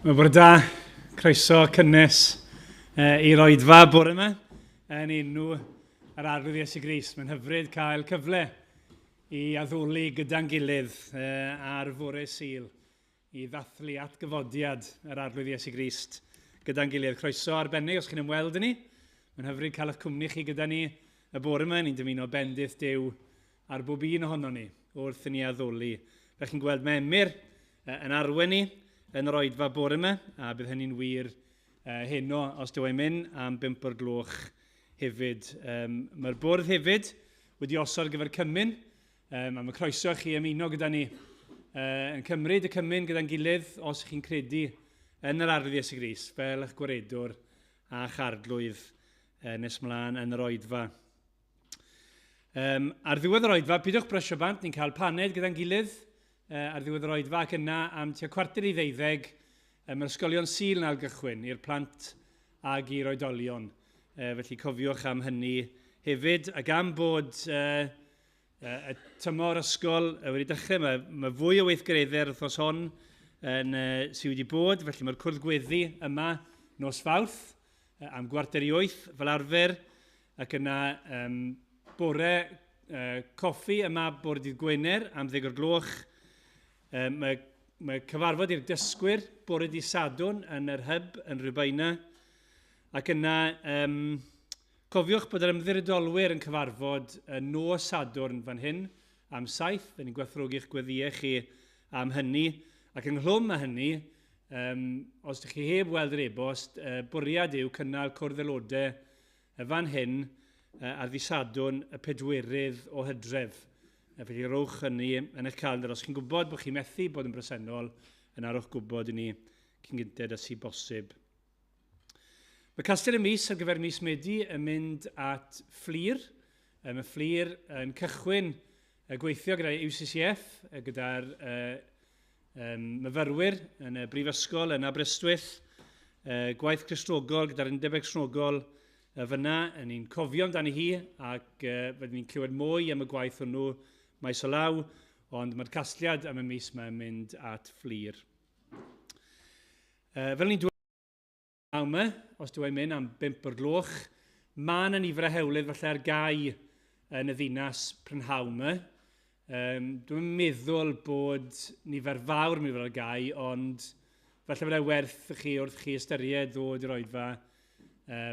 Mae'n bore da, croeso cynnes i'r oedfa bore yma yn enw yr Arglwydd Iesu Grist. Mae'n hyfryd cael cyfle i addoli gyda'n gilydd ar fore Sul i ddathlu atgyfodiad yr Arglwydd Iesu Grist gyda'n gilydd. Croeso arbennig os chi'n ymweld â ni. Mae'n hyfryd cael eich cwmni chi gyda ni y bore yma. Ni'n dymuno bendith Duw ar bob un ohono ni wrth i ni addoli. Fel chi'n gweld, mae Emyr yn arwain ni yn yr oedfa bore yma, a bydd hynny'n wir heno os dyw e'n mynd am 5 o'r gloch hefyd. Mae'r bwrdd hefyd wedi osod ar gyfer cymun, a mae croeso i chi ymuno gyda ni yn cymryd y cymun gyda'n gilydd os ych chi'n credu yn yr Arglwydd Iesu Grist fel eich gwaredwr a'ch arglwydd nes mlaen yn yr oedfa. Ar ddiwedd yr oedfa, pidwch brysio bant, ni'n cael paned gyda'n gilydd ar ddiwedd yr oedfa ac yna am tua 11:45 mae'r ysgolion Sul yn ailgychwyn i'r plant ag i'r oedolion. Felly cofiwch am hynny hefyd. Ac am bod y tymor ysgol wedi dechrau, mae fwy o weithgareddau yr wythnos hon yn, sydd wedi bod, felly mae'r cwrdd gweddi yma nos Fawrth am 7:45 fel arfer, ac yna bore coffi yma bore dydd Gwener am 10 o'r gloch. Mae cyfarfod i'r dysgwyr bore dydd Sadwrn yn yr hyb yn Rhiwbeina. Ac yna, cofiwch bod yr ymddiriedolwyr yn cyfarfod nos Sadwrn fan hyn am 7. Fe ni'n gwerthfawrogi'ch gweddïau chi am hynny. Ac ynghlwm â hynny, Os ydych chi heb weld yr e-bost, bwriad yw cynnal cwrdd aelodau fan hyn ar ddydd Sadwrn y 4 o Hydref. Felly rowch hynny yn eich calendar. Os chi'n gwybod bod chi'n methu bod yn bresennol, yna rowch gwybod i ni cyn gynted â sy'n bosib. Mae Castell y Mis ar gyfer mis Medi yn mynd at Fflur. Mae Fflur yn cychwyn gweithio gyda UCCF, gyda'r myfyrwyr yn y Brifysgol yn Aberystwyth, gwaith Cristnogol gyda'r Undeb Cristnogol fyna, yn ni'n cofio amdani hi ac fyddwn ni'n clywed mwy am y gwaith hwnnw maes o law, ond mae'r casgliad am y mis mae'n mynd at Fflur. Fel ni'n dweud yma, os dwi e'n mynd am 5 o'r gloch, mae yna nifer o hewlydd falle ar gau yn y ddinas prynhawn yma. Dwi'n meddwl bod nifer fawr yn mynd i fod ar gau, ond falle byddai werth chi wrth chi ystyried ddod i'r oedfa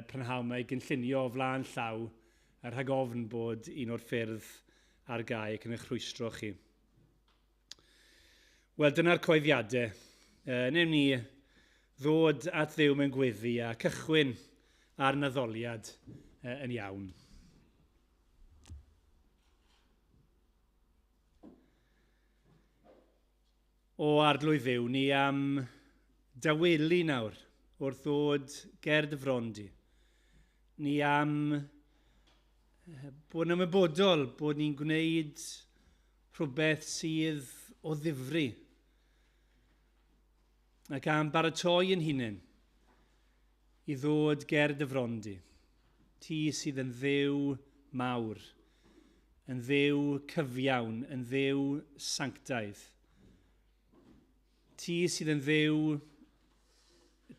prynhawn yma i gynllunio o flaen llaw a rhag ofn bod un o'r ffyrdd ar gau ac yn eich rhwystro chi. Wel, dyna'r coeddiadau. Newn ni ddod at Dduw mewn gweddi a cychwyn ar naddoliad yn iawn. O Arglwydd Dduw, ni am dawelu nawr wrth ddod ger dy fron di. Ni am bod yn ymwybodol bod ni'n gwneud rhywbeth sydd o ddifri ac am baratoi yn hunain i ddod ger dy fron di. Ti sydd yn Dduw mawr, yn Dduw cyfiawn, yn Dduw sanctaidd. Ti sydd yn Dduw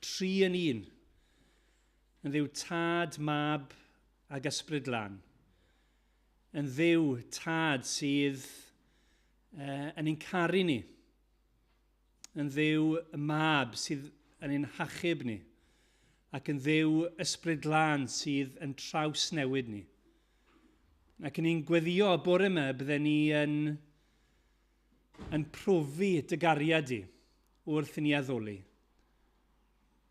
tri yn un, yn Dduw Tad, Mab ac Ysbryd Glân. Yn Dduw Tad sydd yn ein caru ni. Yn Dduw y Mab sydd yn ein hachub ni. Ac yn Dduw Ysbryd Glân sydd yn trawsnewid ni. Ac yn ni'n gweddio y bore yma bydden ni yn profi dy gariad di wrth i ni addoli.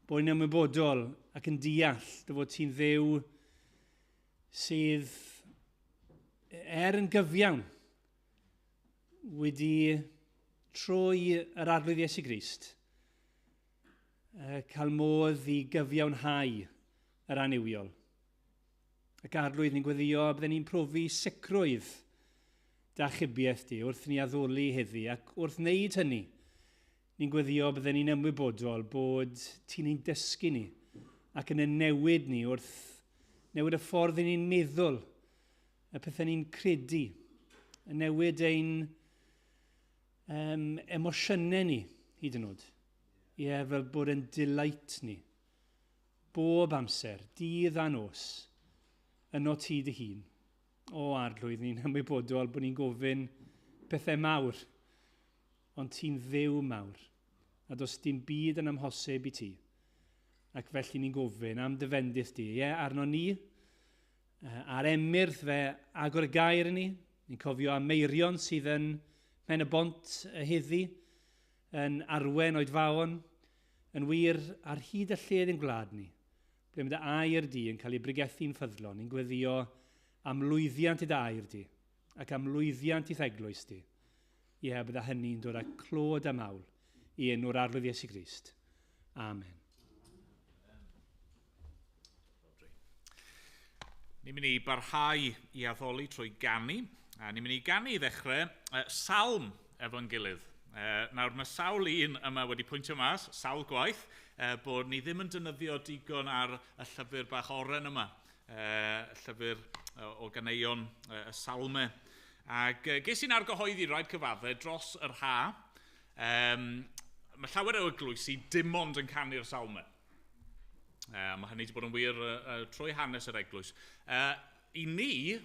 Bod ni'n ymwybodol ac yn deall dy fod ti'n Dduw sydd er yn gyfiawn wedi trwy yr Arglwydd Iesu Grist cael modd i gyfiawnhau yr annuwiol. Ac Arglwydd, ni'n gweddio bydden ni'n profi sicrwydd d'achubiaeth di wrth ni addoli heddi, ac wrth wneud hynny, ni'n gweddio bydden ni'n ymwybodol bod ti'n ein dysgu ni ac yn y newid ni wrth newid y ffordd i ni'n meddwl, y pethau ni'n credu, y newid ein emosiynau ni, hyd yn oed. Ie, fel bod yn delight ni. Bob amser, dydd a nos, yno ti dy hun. O Arglwydd, ni'n ymwybodol bod ni'n gofyn pethau mawr, ond ti'n Dduw mawr, a does dim byd yn amhosib i ti. Ac felly ni'n gofyn am dy fendith di. Ie, arno ni, a'r emyrdd fe agor y gair i ni. Ni'n cofio am Meirion sydd yn Pen y Bont heddi, yn arwen oedfaon, yn wir ar hyd y lled yn gwlad ni, ble mae dy air di yn cael ei bregethu'n ffyddlon, ni'n gweddio am lwyddiant i dy air di, ac am lwyddiant i'th eglwys di. Ie, bydda hynny'n dod â clod a mawl i enw'r Arglwydd Iesu Grist. Amen. Ni'n mynd i barhau i addoli trwy ganu, a ni'n mynd i ganu i ddechrau salm efo'n gilydd. Nawr, mae sawl un yma wedi pwyntio mas, sawl gwaith, bod ni ddim yn defnyddio digon ar y llyfr bach oren yma, llyfr o ganeuon y salmau. Ac ges i'n argyhoeddi rhaid cyfadde dros yr ha. Mae llawer o eglwysi dim ond yn canu'r salmau. Mae hynny wedi bod yn wir trwy hanes yr eglwys. I ni,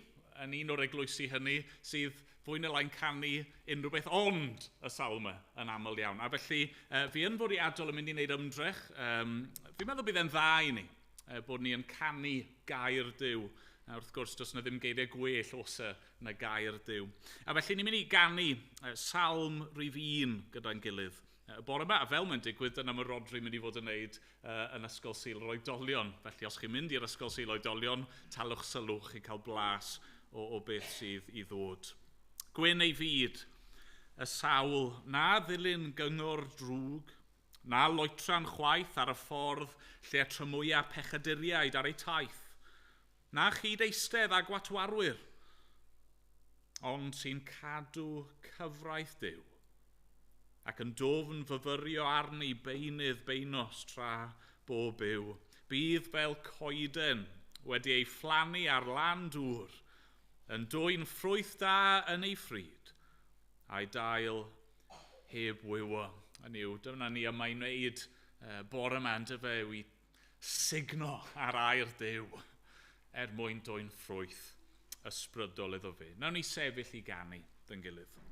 yn un o'r eglwysi hynny, sydd fwy neu lai'n canu unrhyw beth ond y salmau yn aml iawn. A felly, fi yn fwriadol yn mynd i wneud ymdrech. Fi'n meddwl bydd e'n dda i ni, bod ni yn canu gair Duw. A wrth gwrs, does yna ddim geiriau gwell oes e na gair Duw. A felly, ni'n mynd i ganu salm rhif 1 gyda'n gilydd. Y bore yma, a fel mae'n digwydd, dyna mae Rodri mynd i fod yn wneud yn Ysgol Sul yr Oedolion. Felly, os chi'n mynd i'r Ysgol Sul Oedolion, talwch sylw, chi'n cael blas o beth sydd i ddod. Gwyn ei fyd, y sawl na ddilyn gyngor drwg, na loetran chwaith ar y ffordd lle trymwya pechaduriaid ar eu taith, na chyd eistedd a gwatwarwyr, ond sy'n cadw cyfraith Duw ac yn dwfn fyfyrio arni beunydd beunos tra bo byw. Bydd fel coeden wedi ei phlannu ar lan dŵr, yn dwyn ffrwyth da yn ei phryd, a'i dail heb wywo. Hynny yw, dyna ni yma i wneud bore yma, yndyfe, yw i sugno ar air Duw er mwyn dwyn ffrwyth ysbrydol iddo fe. Nawn ni sefyll i ganu dyn gilydd.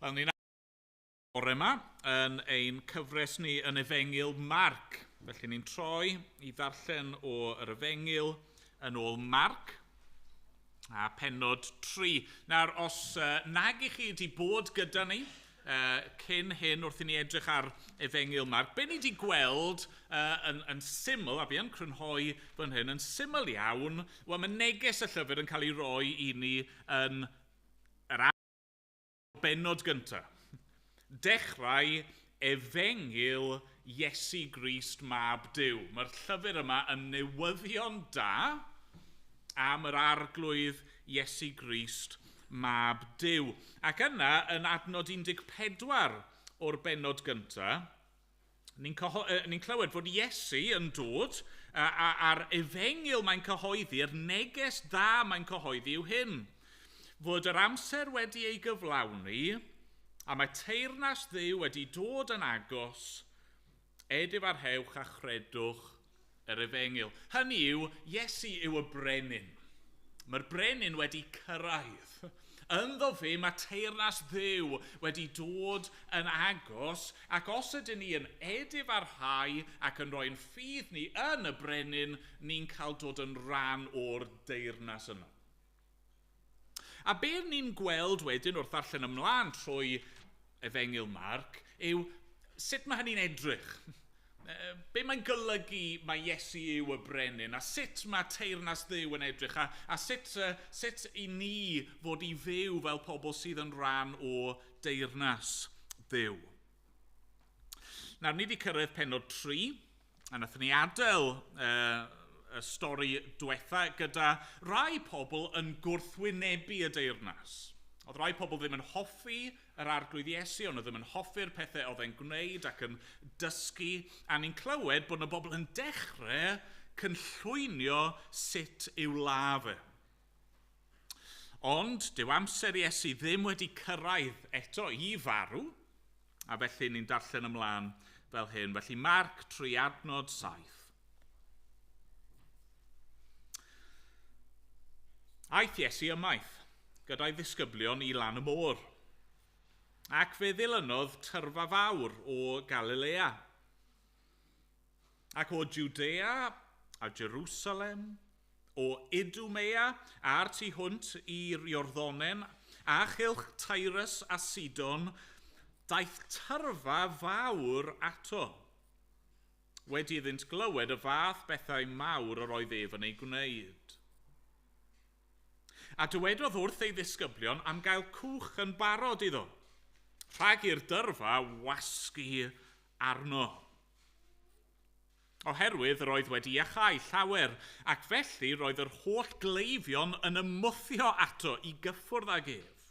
Wel, ni'n bore yma yn ein cyfres ni yn Efengyl Marc. Felly ni'n troi i ddarllen o'r Efengyl yn ôl Marc a pennod 3. Nawr, os nag i chi wedi bod gyda ni cyn hyn wrth i ni edrych ar Efengyl Marc, be ni wedi gweld yn syml, a fi yn crynhoi fan hyn, yn syml iawn, wel, mae neges y llyfr yn cael ei roi i ni yn yr bennod gyntaf. Dechrau Efengyl Iesu Grist Mab Duw. Mae'r llyfr yma yn newyddion da am yr arglwydd Iesu Grist Mab Duw. Ac yna, yn adnod 14 o'r bennod gyntaf, ni'n clywed fod Iesu yn dod a'r efengyl mae'n cyhoeddi, yr neges dda mae'n cyhoeddi yw hyn. Fod yr amser wedi ei gyflawni a mae teyrnas Dduw wedi dod yn agos, edifarhewch a chredwch yr efengyl. Hynny yw, Iesu yw y brenin. Mae'r brenin wedi cyrraedd. Ynddo fe mae teyrnas Dduw wedi dod yn agos, ac os ydyn ni yn edifarhau ac yn rhoi'n ffydd ni yn y brenin, ni'n cael dod yn rhan o'r deyrnas yna. A be ni'n gweld wedyn wrth ddarllen ymlaen trwy Efengyl Marc yw sut mae hynny'n edrych. Be mae'n golygu mae Iesu yw y brenin, a sut mae teyrnas Dduw yn edrych, a sut i ni fod i fyw fel pobl sydd yn rhan o deyrnas Dduw. Nawr, ni wedi cyrraedd pennod 3, a nathon ni adael y stori diwetha gyda rai pobl yn gwrthwynebu y deyrnas. Oedd rai pobl ddim yn hoffi yr Arglwydd Iesu, ond oedd ddim yn hoffi'r pethau oedd e'n gwneud ac yn dysgu, a ni'n clywed bod yna bobl yn dechrau cynllwynio sut i'w ladd e. Ond dyw amser Iesu ddim wedi cyrraedd eto i farw, a felly ni'n darllen ymlaen fel hyn. Felly Marc 3 adnod 7. Aeth Iesu ymaith gyda'i ddisgyblion i lan y môr, ac fe ddilynodd tyrfa fawr o Galilea, ac o Judea a Jerusalem, o Idumea a'r tu hwnt i'r Iorddonen, a chylch Tyrus a Sidon, daeth tyrfa fawr ato, wedi iddynt glywed y fath bethau mawr yr oedd ef yn ei gwneud. A dywedodd wrth ei ddisgyblion am gael cwch yn barod iddo, rhag i'r dyrfa wasgu arno. Oherwydd yr oedd wedi iachau llawer, ac felly roedd yr holl gleifion yn ymwthio ato i gyffwrdd ag ef.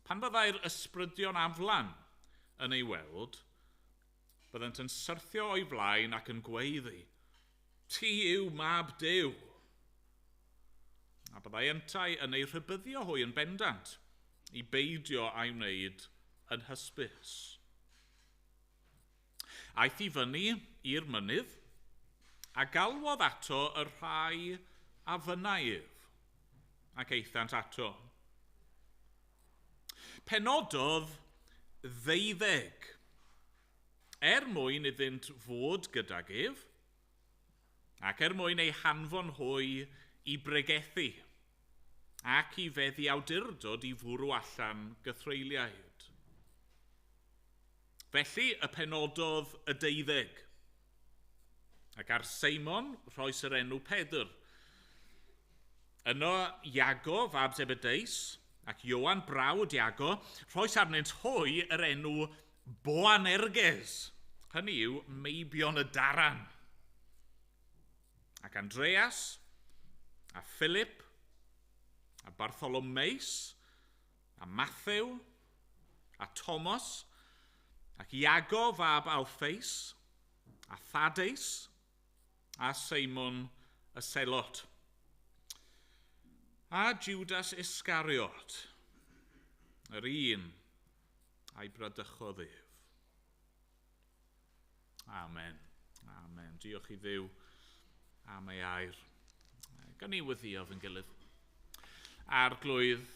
Pan fyddai'r ysbrydion aflan yn ei weld, byddent yn syrthio o'i flaen ac yn gweiddi, "Ti yw mab Duw." A byddai yntau yn ei rhybuddio hwy yn bendant i beidio a'i wneud yn hysbys. Aeth i fyny i'r mynydd a galwodd ato y rhai a fynnai ef, ac aethant ato. Penododd 12 er mwyn iddynt fod gydag ef, ac er mwyn ei hanfon hwy i bregethu ac i feddu awdurdod i fwrw allan gythreuliaid. Felly y penododd y 12, ac ar Seimon rhoes yr enw Pedr. Yno Iago, fab Zebedeus, ac Ioan brawd Iago, rhoes arnynt hwy yr enw Boanerges, hynny yw meibion y daran. Ac Andreas, a Philip, a Bartholomeus, a Matthew, a Thomas, ac Iago fab Alphaeus, a Thaddeus, a Seimon y Selot, a Judas Iscariot, yr un a'i bradychodd ef. Amen. Amen. Diolch i Dduw am ei air. Gan ni weddïo fy'n gilydd. Arglwydd,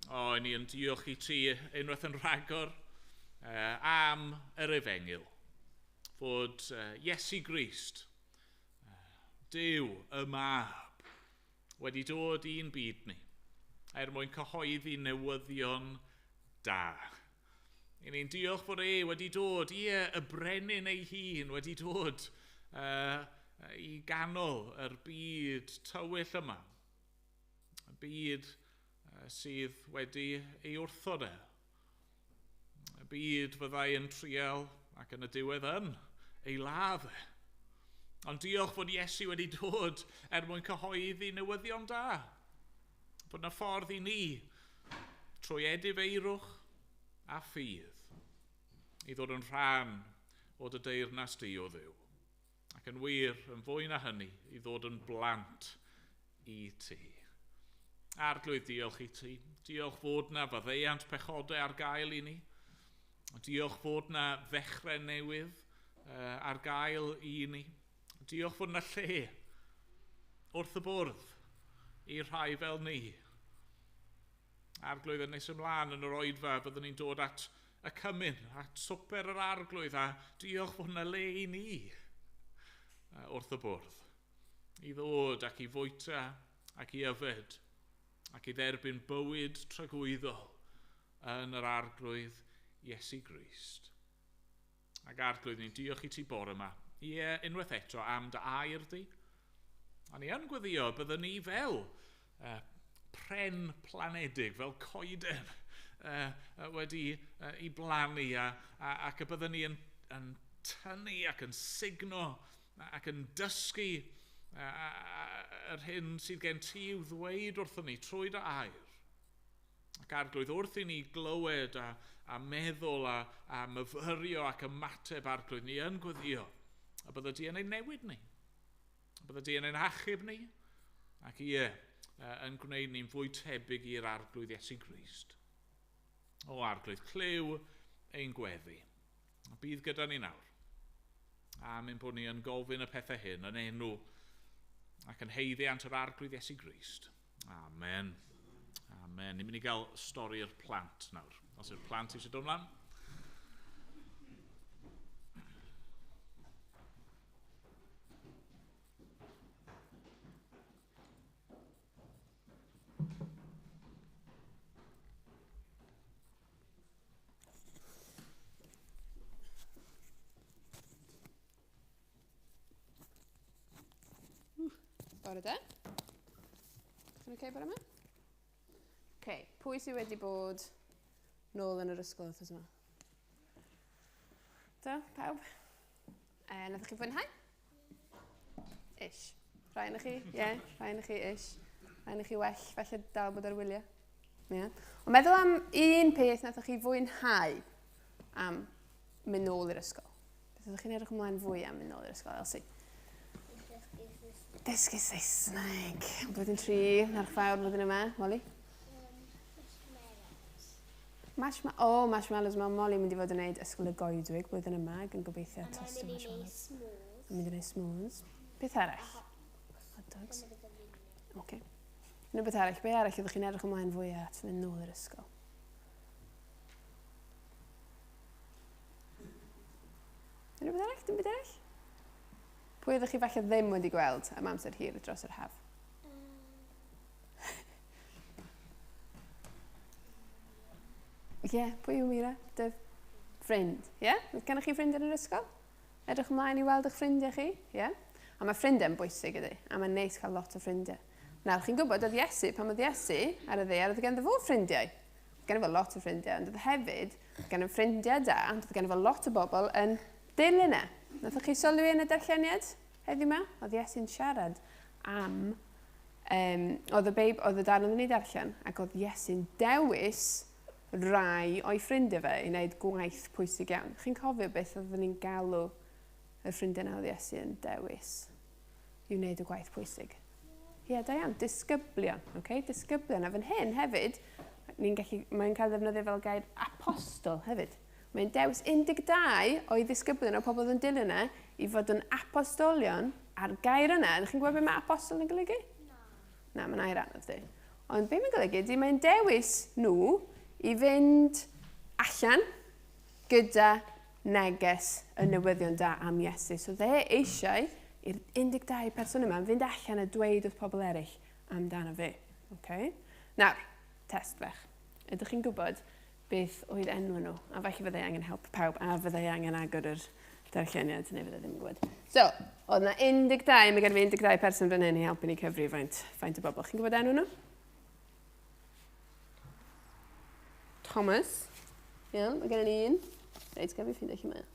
o, ni yn diolch i ti unwaith yn rhagor am yr efengyl. Fod Iesu Grist, Duw y Mab, wedi dod i'n byd ni, er mwyn cyhoeddi newyddion da. I ni'n diolch fod e wedi dod, ie, y brenin ei hun wedi dod i ganol yr byd tywyll yma. Y byd sydd wedi ei wrthod e. Y byd fyddai yn trial ac yn y diwedd yn ei ladd e. Ond diolch fod Iesu wedi dod er mwyn cyhoeddi newyddion da. Fod yna ffordd i ni trwy edifeirwch a ffydd i ddod yn rhan o dy deyrnas di o Dduw. Ac yn wir, yn fwy na hynny, i ddod yn blant i ti. Arglwydd, diolch i ti. Diolch fod na faddeuant pechodau ar gael i ni. Diolch fod na ddechrau newydd ar gael i ni. Diolch fod na lle wrth y bwrdd i'r rhai fel ni. Arglwydd, yn nes ymlaen yn yr oedfa, byddwn ni'n dod at y cymun, at swper yr arglwydd, a diolch fod yna le i ni wrth y bwrdd. I ddod ac i fwyta ac i yfed ac i dderbyn bywyd tragwyddol yn yr arglwydd Iesu Grist. Ac arglwydd, ni'n diolch i ti bore yma. Ie, unwaith eto am dy air di. A ni yn gweddio byddwn ni fel pren planedig, fel coeden wedi i blannu ac y byddwn ni yn tynnu ac yn sugno ac yn dysgu yr hyn sydd gen ti i'w ddweud wrthon ni trwy dy air. Ac arglwydd, wrth i ni glywed a meddwl a myfyrio ac ymateb arglwydd, ni yn gweddio a bydde di yn ein newid ni. A bydde di yn ein achub ni. Ac ie, yn gwneud ni'n fwy tebyg i'r arglwydd Iesu Grist. O arglwydd, clyw ein gweddi. A bydd gyda ni nawr. Am ein bod ni yn gofyn y pethau hyn yn enw ac yn haeddiant yr arglwydd Iesu Grist. Amen. Amen. Ni'n mynd i gael stori'r plant nawr. Os yw'r plant eisiau dod ymlaen. Bore da. Chi'n oce bore yma? Okay, pwy sydd wedi bod nôl yn yr ysgol wythnos yma? Do, pawb? Nathoch chi fwynhau? Ish. Rhai ohonoch chi? Ie, yeah, rhai ohonoch chi, ish. Rhai ohonoch chi well, falle dal bod ar wyliau. Yeah. Ond meddwl am un peth nathoch chi fwynhau am mynd nôl i'r ysgol. Beth ydych chi'n edrych ymlaen fwy am mynd nôl i'r ysgol, Elsie? Dysgu Saesneg. Blwyddyn 3, merch fawr blwyddyn yma. Molly? Marshmallows. Oh, marshmallows. Mae Molly mynd i fod yn gwneud ysgol y goedwig blwyddyn yma ac yn gobeithio tost o marshmallows. Mae'n mynd i wneud s'mores. Beth arall? Hot dogs. Okay. Unrhyw beth arall? Be arall ydych chi'n edrych ymlaen fwy at fynd nôl i'r ysgol? Unrhyw beth arall? Dim byd arall? Pwy ydych chi falle ddim wedi gweld am amser hir dros yr haf? Ie, yeah, pwy yw Mira? Dy ffrind, ie? Yeah? Gennych chi ffrind yn yr ysgol? Edrych ymlaen i weld eich ffrindiau chi, ie? Yeah? A mae ffrindiau'n bwysig ydy, a mae'n neis cael lot o ffrindiau. Nawr, chi'n gwybod, oedd Iesu, pan oedd Iesu ar y ddaear, oedd ganddo fo ffrindiau. Oedd ganddo fo lot o ffrindiau, ond oedd hefyd ganddo ffrindiau da, ond oedd ganddo fo lot o bobl yn dilyn e. Nathoch chi sylwi yn y darlleniad heddiw yma? Oedd Iesu'n siarad am, oedd y Beib, oedd y darn oedden ni darllen, ac oedd Iesu'n dewis rai o'i ffrindiau fe i wneud gwaith pwysig iawn. Chi'n cofio beth oedden ni'n galw y ffrindiau yna oedd Iesu yn dewis i wneud y gwaith pwysig? Ie, da iawn, disgyblion. Okay? Disgyblion. A fan hyn hefyd, ni'n gallu, mae'n cael ddefnyddio fel gair apostol hefyd. Mae'n dewis 12 o'i ddisgyblion o pobl oedd yn dilyn e i fod yn apostolion a'r gair yna. Ydych chi'n gwybod beth mae apostol yn golygu? Na. Na, mae'n air anodd di. Ond beth mae'n golygu ydy mae'n dewis nhw i fynd allan gyda neges y newyddion da am Iesu. So dde eisiau i'r 12 person yma fynd allan a dweud wrth pobl eraill amdano fe. Okay? Nawr, test fech. Ydych chi'n gwybod beth oedd enw nhw? A falle fyddai angen help pawb, a fyddai angen agor yr darlleniad, neu fyddai ddim yn gwybod. So, oedd na 12, mae gen fi 12 person fan hyn i helpu ni cyfri faint o bobl. Chi'n gwybod enw nhw? Thomas. Iawn, mae gen i un. Reit, gaf fi ffeindio lle mae o.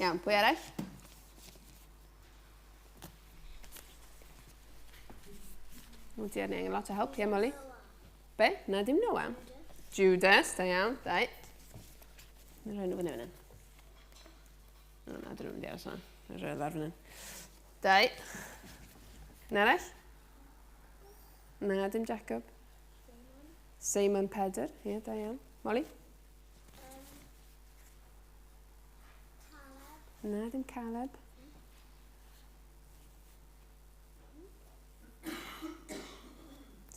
Iawn, pwy arall? O diar, ni angen lot o help. Ie, Molly? Be? Na, dim Noah. Judas, da iawn, da. Mae'n rhoi nhw fyny fan hyn. O, na, dyn nhw'n mynd i aros yna. Mae'n rhoi lawr fan hyn. Da. Un arall? Na, dim Jacob. Simon Pedr, ie, da iawn. Molly? Caleb. Na, dim Caleb.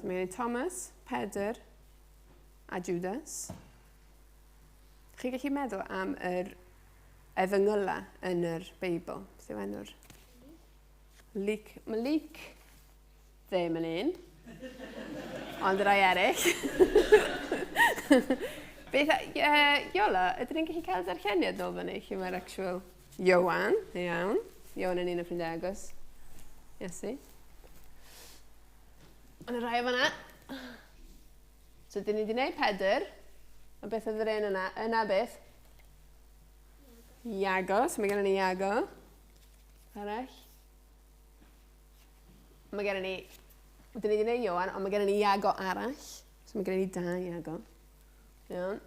So mae gen i Thomas, Pedr a Judas. Chi'n gallu meddwl am yr efengyla yn yr Beibl? Beth yw enw'r? Luke. Mae Luke ddim yn un, ond y rai eraill. Beth, Iola, ydyn ni'n gallu cael darlleniad nôl fyny lle mae'r actual Iowan, iawn. Iowan yn un o ffrindiau agos. Iesu. Ond y rai o fanna. So, dyn ni wedi gwneud Pedr. A beth oedd yr un yna? Yna beth? Iago. So mae gennym ni Iago. Arall. Mae gennym ni... Dyn ni wedi gwneud Ioan, ond mae gennym ni Iago arall. So mae gennym ni dau Iago. Iawn.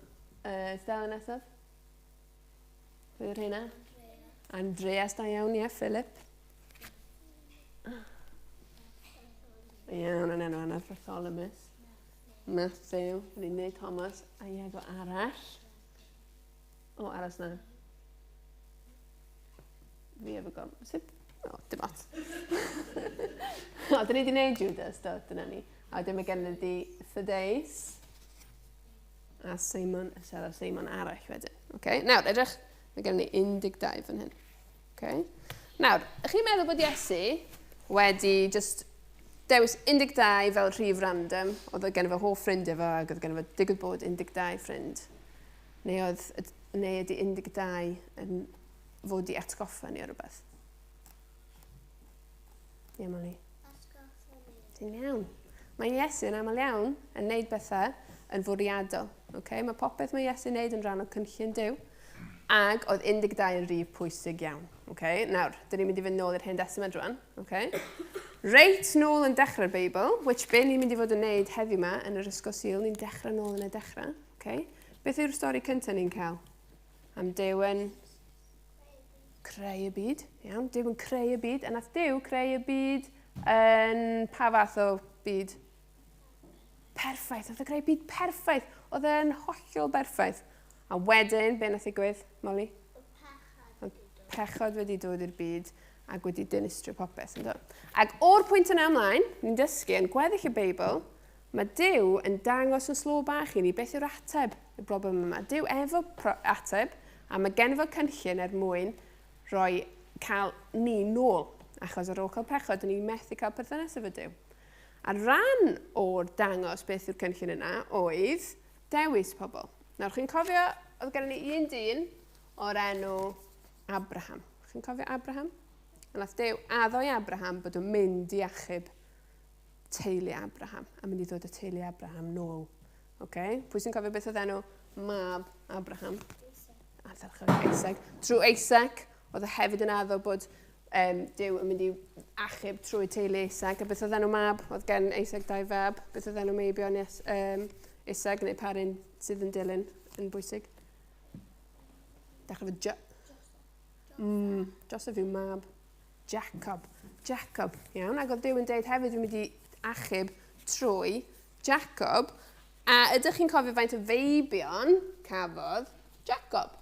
Stella nesaf? Pwy yw'r rheina? Andreas, da iawn, ie, Philip. Iawn, yn enw yna, Bartholomew. Matthew, ni'n gwneud Thomas, a Iago arall. O, aros na. Fi efo gom. Sut? O, dim ots. O, dyn ni wedi gwneud Judas, do, dyna ni. A wedyn mae gennym ni Thaddeus a Simon, a Sarah Simon arall wedyn. Okay? Nawr, edrych, mae gennym ni 12 fan hyn. Okay? Nawr, ych chi'n meddwl bod Iesu wedi just dewis 12 fel rhif random, oedd gen fo hoff ffrindiau fo ac oedd gen fo digwydd bod 12 ffrind. Neu, oedd, neu ydy 12 yn fod i atgoffa ni o rhywbeth? Ie, Molly? Atgoffa ni. Ti'n iawn. Mae Iesu yn aml iawn yn neud bethau yn fwriadol. Okay? Mae popeth mae Iesu'n neud yn rhan o cynllun Duw. Ac oedd 12 yn rhif pwysig iawn. Okay? Nawr, dyn ni'n mynd i fynd nôl i'r Hen Testament rwan. Okay? Reit nôl yn dechrau'r Beibl, which be ni'n mynd i fod yn neud heddiw yma yn yr Ysgol Sul, ni'n dechrau nôl yn y dechrau. Okay? Beth yw'r stori cyntaf ni'n cael? Am Duw yn creu y byd. Iawn, Duw yn creu y byd. A nath Duw creu y byd yn pa fath o byd? Perffaith. Oedd e creu byd perffaith. Oedd e'n hollol berffaith. A wedyn, be nath ddigwydd, Molly? Oedd Pechod wedi dod i'r byd ac wedi dinistrio popeth. Ynddo? Ac o'r pwynt yna ymlaen, ni'n dysgu yn gweddill y Beibl, mae Duw yn dangos yn slo bach i ni beth yw'r ateb y broblem yma. Duw efo ateb, a mae gen fo cynllun er mwyn rhoi cael ni nôl. Achos ar ôl cael pechod, dyn ni'n methu cael perthynas efo Duw. A rhan o'r dangos beth yw'r cynllun yna oedd dewis pobl. Nawr, chi'n cofio, oedd gennym ni un dyn o'r enw Abraham. Chi'n cofio Abraham? A nath Duw addo i Abraham bod o'n mynd i achub teulu Abraham a mynd i ddod y teulu Abraham nôl. Okay? Pwy sy'n cofio beth oedd enw mab Abraham? Ardderchog, Isaac. Trwy Isaac, oedd e hefyd yn addo bod Duw yn mynd i achub trwy teulu Isaac. A beth oedd enw mab? Oedd gen Isaac dau fab. Beth oedd enw meibion Isaac neu par un sydd yn dilyn yn bwysig? Dechrau fo J. Joseph yw mab Jacob. Jacob, iawn. Ac oedd Duw yn deud hefyd, dwi'n mynd i achub trwy Jacob. A ydych chi'n cofio faint o feibion cafodd Jacob?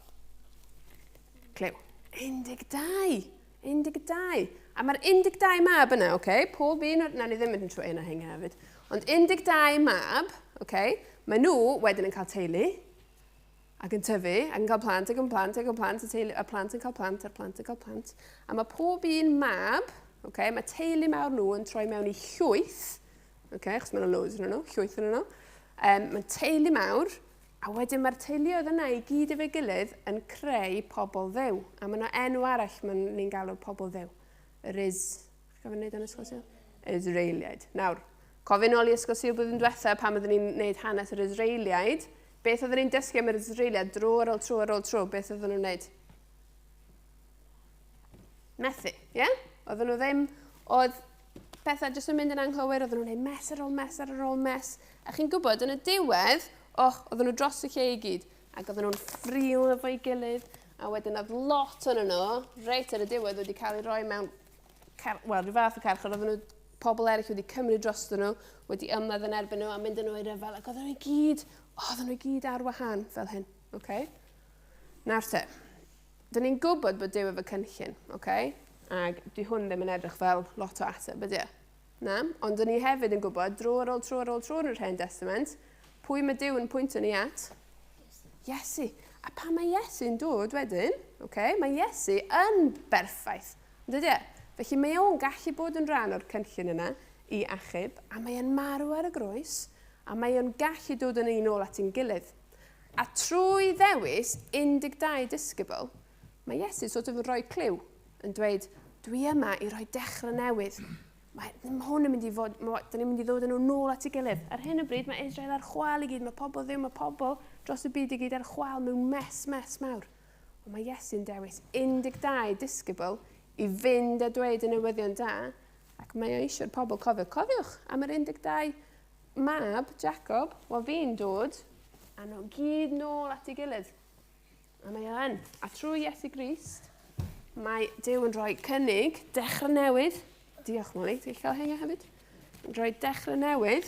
Clyw. 12. 12. A mae'r 12 mab yna, oce? Okay? Pob un o'r... Na, ni ddim yn trwy un o hyn hefyd. Ond 12 mab, oce? Okay? Mae nhw wedyn yn cael teulu ac yn tyfu, ac yn cael plant, ac yn plant, ac yn plant, a, teulu, a plant yn cael plant, a'r plant yn cael plant. A mae pob un mab, okay, mae teulu mawr nhw yn troi mewn i llwyth, okay, achos mae yna loads yn nhw, llwyth yn nhw. Mae teulu mawr, a wedyn mae'r teuluoedd yna i gyd efo'i gilydd yn creu pobl Dduw. A mae yna enw arall mae ni'n galw pobl Dduw. Yr is... Chi'n cofio wneud yn Ysgol Sul? Israeliaid. Nawr, cofio nôl i Ysgol Sul blwyddyn diwetha pan oeddwn ni'n gwneud hanes yr Israeliaid, beth oeddwn ni'n dysgu am yr Israeliaid dro ar ôl tro ar ôl tro, beth oedden nhw'n gwneud? Methu, ie? Yeah? Oedden nhw ddim, oedd pethau jyst yn mynd yn anghywir, oedden nhw'n gwneud mess ar ôl mess ar ôl mess. A chi'n gwybod, yn y diwedd, och, oedden nhw dros y lle i gyd. Ac oedden nhw'n ffrio efo'i gilydd. A wedyn oedd lot o'n nhw, reit ar y diwedd, wedi cael eu rhoi mewn, wel, rhyw fath o carchar, oedden nhw, pobl eraill wedi cymryd drostyn nhw, wedi ymladd yn erbyn nhw a mynd â nhw i ryfel. Ac oedden nhw i gyd, oedden nhw i gyd ar wahân fel hyn. Okay? Nawr te, dyn ni'n gwybod bod Duw efo cynllun, okay? Ac di hwn ddim yn edrych fel lot o ateb, ydy e? Na, ond dyn ni hefyd yn gwybod, dro ar ôl tro ar ôl tro yn yr Hen Testament, pwy mae Duw yn pwyntio ni at? Iesu. A pan mae Iesu'n dod wedyn, okay, mae Iesu yn berffaith. Dydy e? Felly mae o'n gallu bod yn rhan o'r cynllun yna i achub, a mae o'n marw ar y groes, a mae o'n gallu dod yn un ôl at ein gilydd. A trwy ddewis 12 disgybl, mae Iesu sort of yn rhoi cliw yn dweud, dwi yma i roi dechrau newydd. Mae hwn yn mynd i fod, dyn ni'n mynd i ddod yn nhw nôl at ei gilydd. Ar hyn o bryd mae Israel ar chwal i gyd, mae pobl ddim, mae pobl dros y byd i gyd ar chwal mewn mes, mes mawr. Ond mae Iesu'n dewis 12 disgybl i fynd a dweud y newyddion da, ac mae o eisiau'r pobl cofio. Cofiwch am yr 12 mab, Jacob, wel fi'n dod, a nhw gyd nôl at ei gilydd. A mae o yn. A trwy Iesu Grist, mae Duw yn rhoi cynnig, dechrau newydd. Diolch, Molly. Ti'n cael hynny hefyd? Yn rhoi dechrau newydd.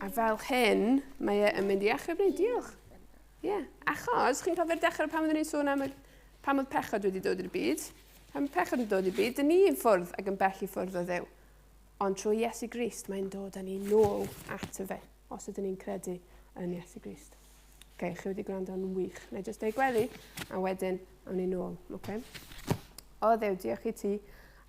A fel hyn, mae e yn mynd i achub ni. Diolch. Ie. Yeah. Achos, chi'n cofio'r dechrau pan oeddwn ni'n sôn am pam oedd pechod wedi dod i'r byd? Pan oedd pechod yn dod i'r byd, dyn ni yn ffwrdd ac yn bell i ffwrdd o Dduw. Ond trwy Iesu Grist, mae'n dod â ni nôl ato fe, os ydyn ni'n credu yn Iesu Grist. Okay, chi wedi gwrando yn wych. Na i jyst deud gweddi, a wedyn awn ni nôl. Okay? O Dduw, diolch i ti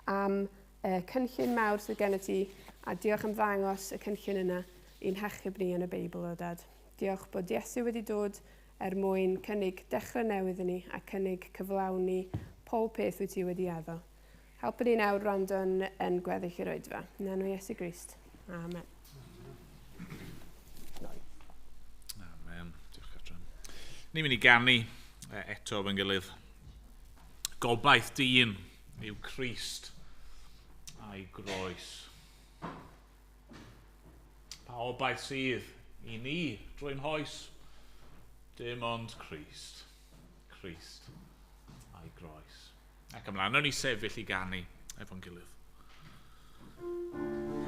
am y cynllun mawr sydd gen i ti, a diolch am ddangos y cynllun yna i'n hachub ni yn y Beibl, o Dad. Diolch bod Iesu wedi dod er mwyn cynnig dechrau newydd i ni a cynnig cyflawni pob peth wyt ti wedi addo. Helpu ni nawr wrando yn gweddill i'r oedfa. Yn enw Iesu Grist. Amen. Amen. Diolch, Catrin. Ni'n mynd i ganu eto efo'n gilydd. Gobaith dyn yw Crist a'i groes. Pa obaith sydd i ni drwy'n hoes? Dim ond Crist. Crist a'i groes. Ac ymlaen, nawn ni sefyll i ganu efo'n gilydd. Dim ond Crist.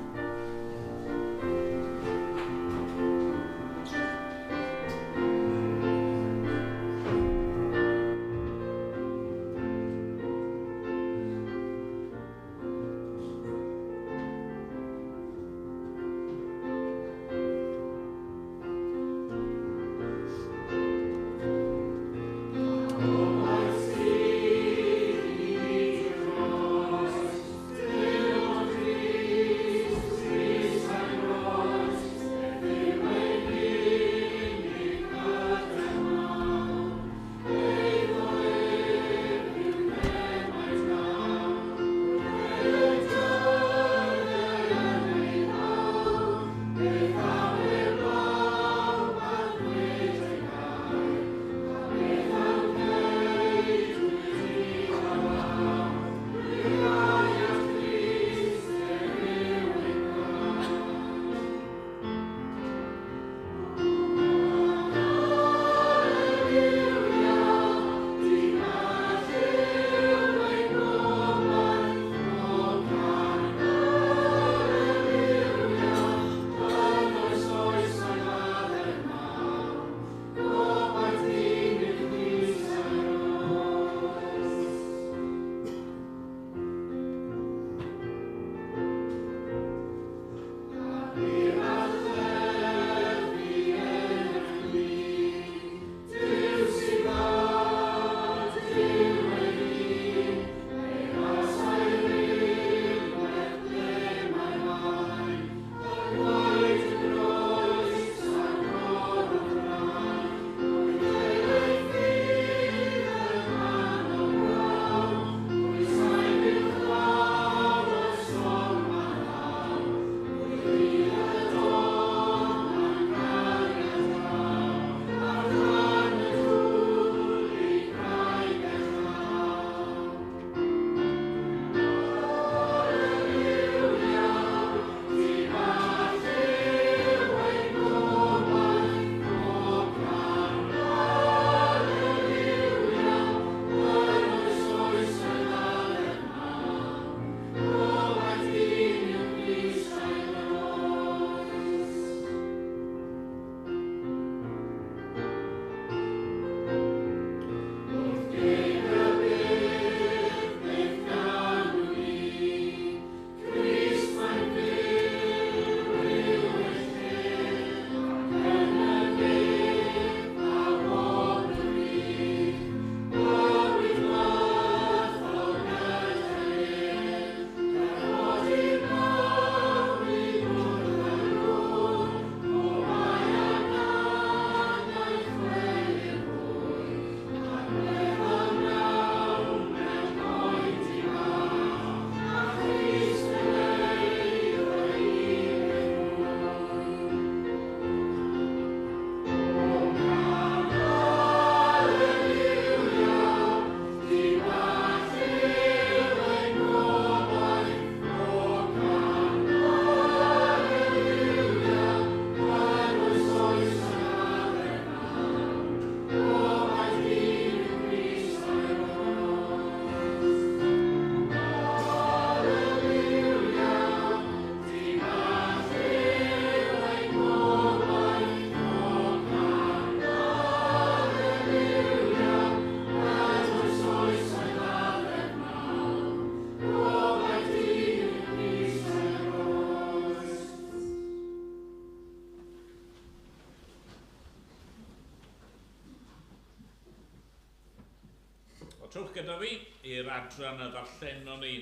gyda fi i'r adran a ddarllenon ni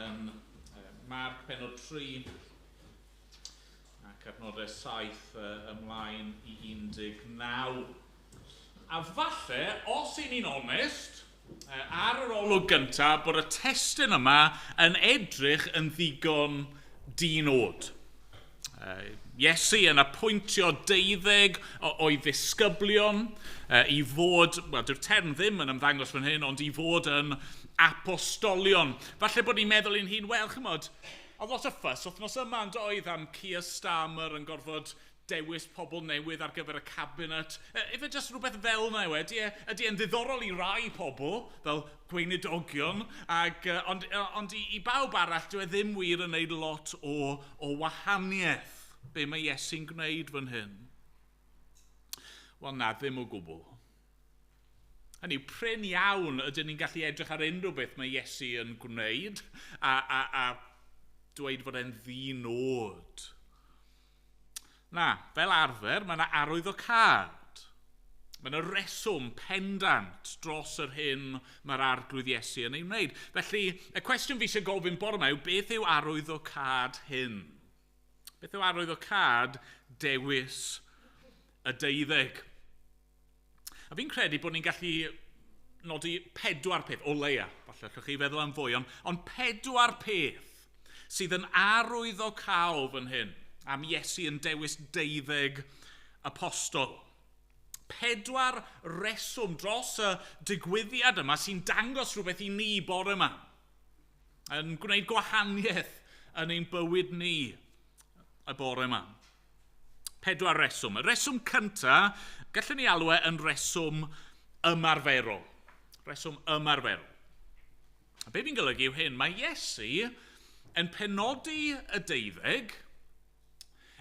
yn Marc penod 3 ac adnodau 7 ymlaen i 19. A falle, os y'n ni'n onest, ar yr olwg gyntaf, bod y testun yma yn edrych yn ddigon di-nod. Iesu yn apwyntio 12 o'i ddisgyblion i fod, wel, dyw'r term ddim yn ymddangos fan hyn, ond i fod yn apostolion. Falle bod ni'n meddwl i'n hun, wel, chymod, oedd lot o ffys wythnos yma yn doedd am Keir Starmer yn gorfod dewis pobl newydd ar gyfer y cabinet. Ife jyst rhywbeth fel yna yw e? Ydy e'n ddiddorol i rai pobl, fel gweinidogion, ond i bawb arall, dyw e ddim wir yn gwneud lot o wahaniaeth be mae Iesu'n gwneud fan hyn. Wel na, ddim o gwbl. Hynny yw, prin iawn ydyn ni'n gallu edrych ar unrhyw beth mae Iesu yn gwneud a dweud fod e'n ddi-nod. Na, fel arfer, mae yna arwyddocâd. Mae yna reswm pendant dros yr hyn mae'r Arglwydd Iesu yn ei wneud. Felly, y cwestiwn fi eisiau gofyn bore yma yw, beth yw arwyddocâd hyn? Beth yw arwyddocâd dewis y 12? A fi'n credu bod ni'n gallu nodi 4 peth, o leia, falle allwch chi feddwl am fwy, ond 4 peth sydd yn arwyddocaol fan hyn am Iesu yn dewis 12 apostol. 4 reswm dros y digwyddiad yma sy'n dangos rhywbeth i ni bore yma, yn gwneud gwahaniaeth yn ein bywyd ni y bore yma. 4 reswm. Y reswm cyntaf, gallwn ni alw e yn reswm ymarferol. Reswm ymarferol. A be fi'n golygu yw hyn, mae Iesu yn penodi y 12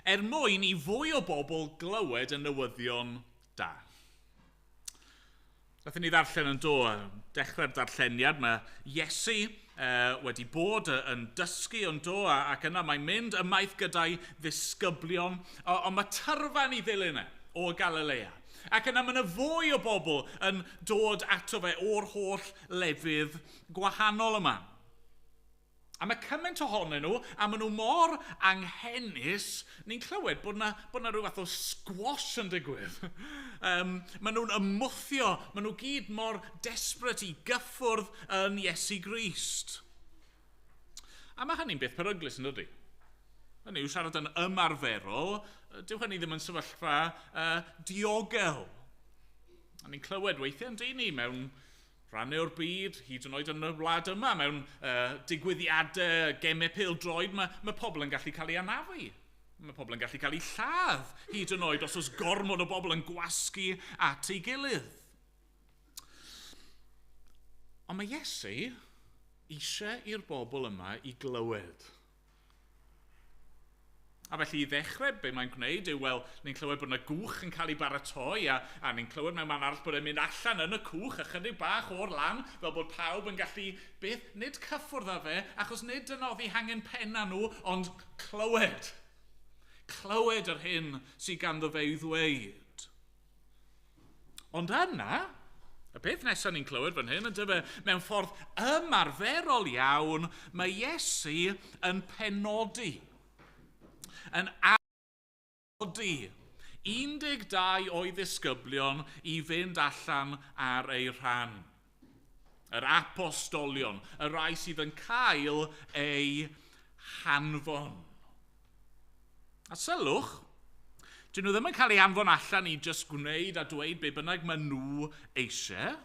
er mwyn i fwy o bobl glywed y newyddion da. Nathon ni ddarllen yn do, dechrau'r darlleniad, mae Iesu wedi bod yn dysgu yn do, ac yna mae'n mynd ymaith gyda'i ddisgyblion, ond mae tyrfa'n ei ddilyn e o Galilea. Ac yna mae yna fwy o bobl yn dod ato fe o'r holl lefydd gwahanol yma. A mae cymaint ohonyn nhw, a maen nhw mor anghenus, ni'n clywed bod na rhyw fath o squash yn digwydd. Maen nhw'n ymwthio, maen nhw gyd mor desperate i gyffwrdd yn Iesu Grist. A mae hynny'n beth peryglus, yn dydi? Hynny yw, siarad yn ymarferol, dyw hynny ddim yn sefyllfa diogel. A ni'n clywed weithiau yn dyn ni mewn rhannau o'r byd, hyd yn oed yn y wlad yma, mewn digwyddiadau, gemau pêl-droed, mae pobl yn gallu cael eu anafu. Mae pobl yn gallu cael eu lladd, hyd yn oed os oes gormod o bobl yn gwasgu at ei gilydd. Ond mae Iesu eisiau i'r bobl yma i glywed. A felly i ddechrau, be mae'n gwneud yw, wel, ni'n clywed bod yna gwch yn cael ei baratoi, a ni'n clywed mewn man arall bod e'n mynd allan yn y cwch ychydig bach o'r lan, fel bod pawb yn gallu, beth, nid cyffwrdd â fe, achos nid dyna oedd eu hangen penna nhw, ond clywed. Clywed yr hyn sydd ganddo fe i ddweud. Ond yna, y peth nesaf ni'n clywed fan hyn, ydy fe, mewn ffordd ymarferol iawn, mae Iesu yn penodi. Yn anodi 12 o'i ddisgyblion i fynd allan ar ei rhan. Yr apostolion, y rhai sydd yn cael eu hanfon. A sylwch, dyn nhw ddim yn cael eu anfon allan i jyst gwneud a dweud be bynnag maen nhw eisiau.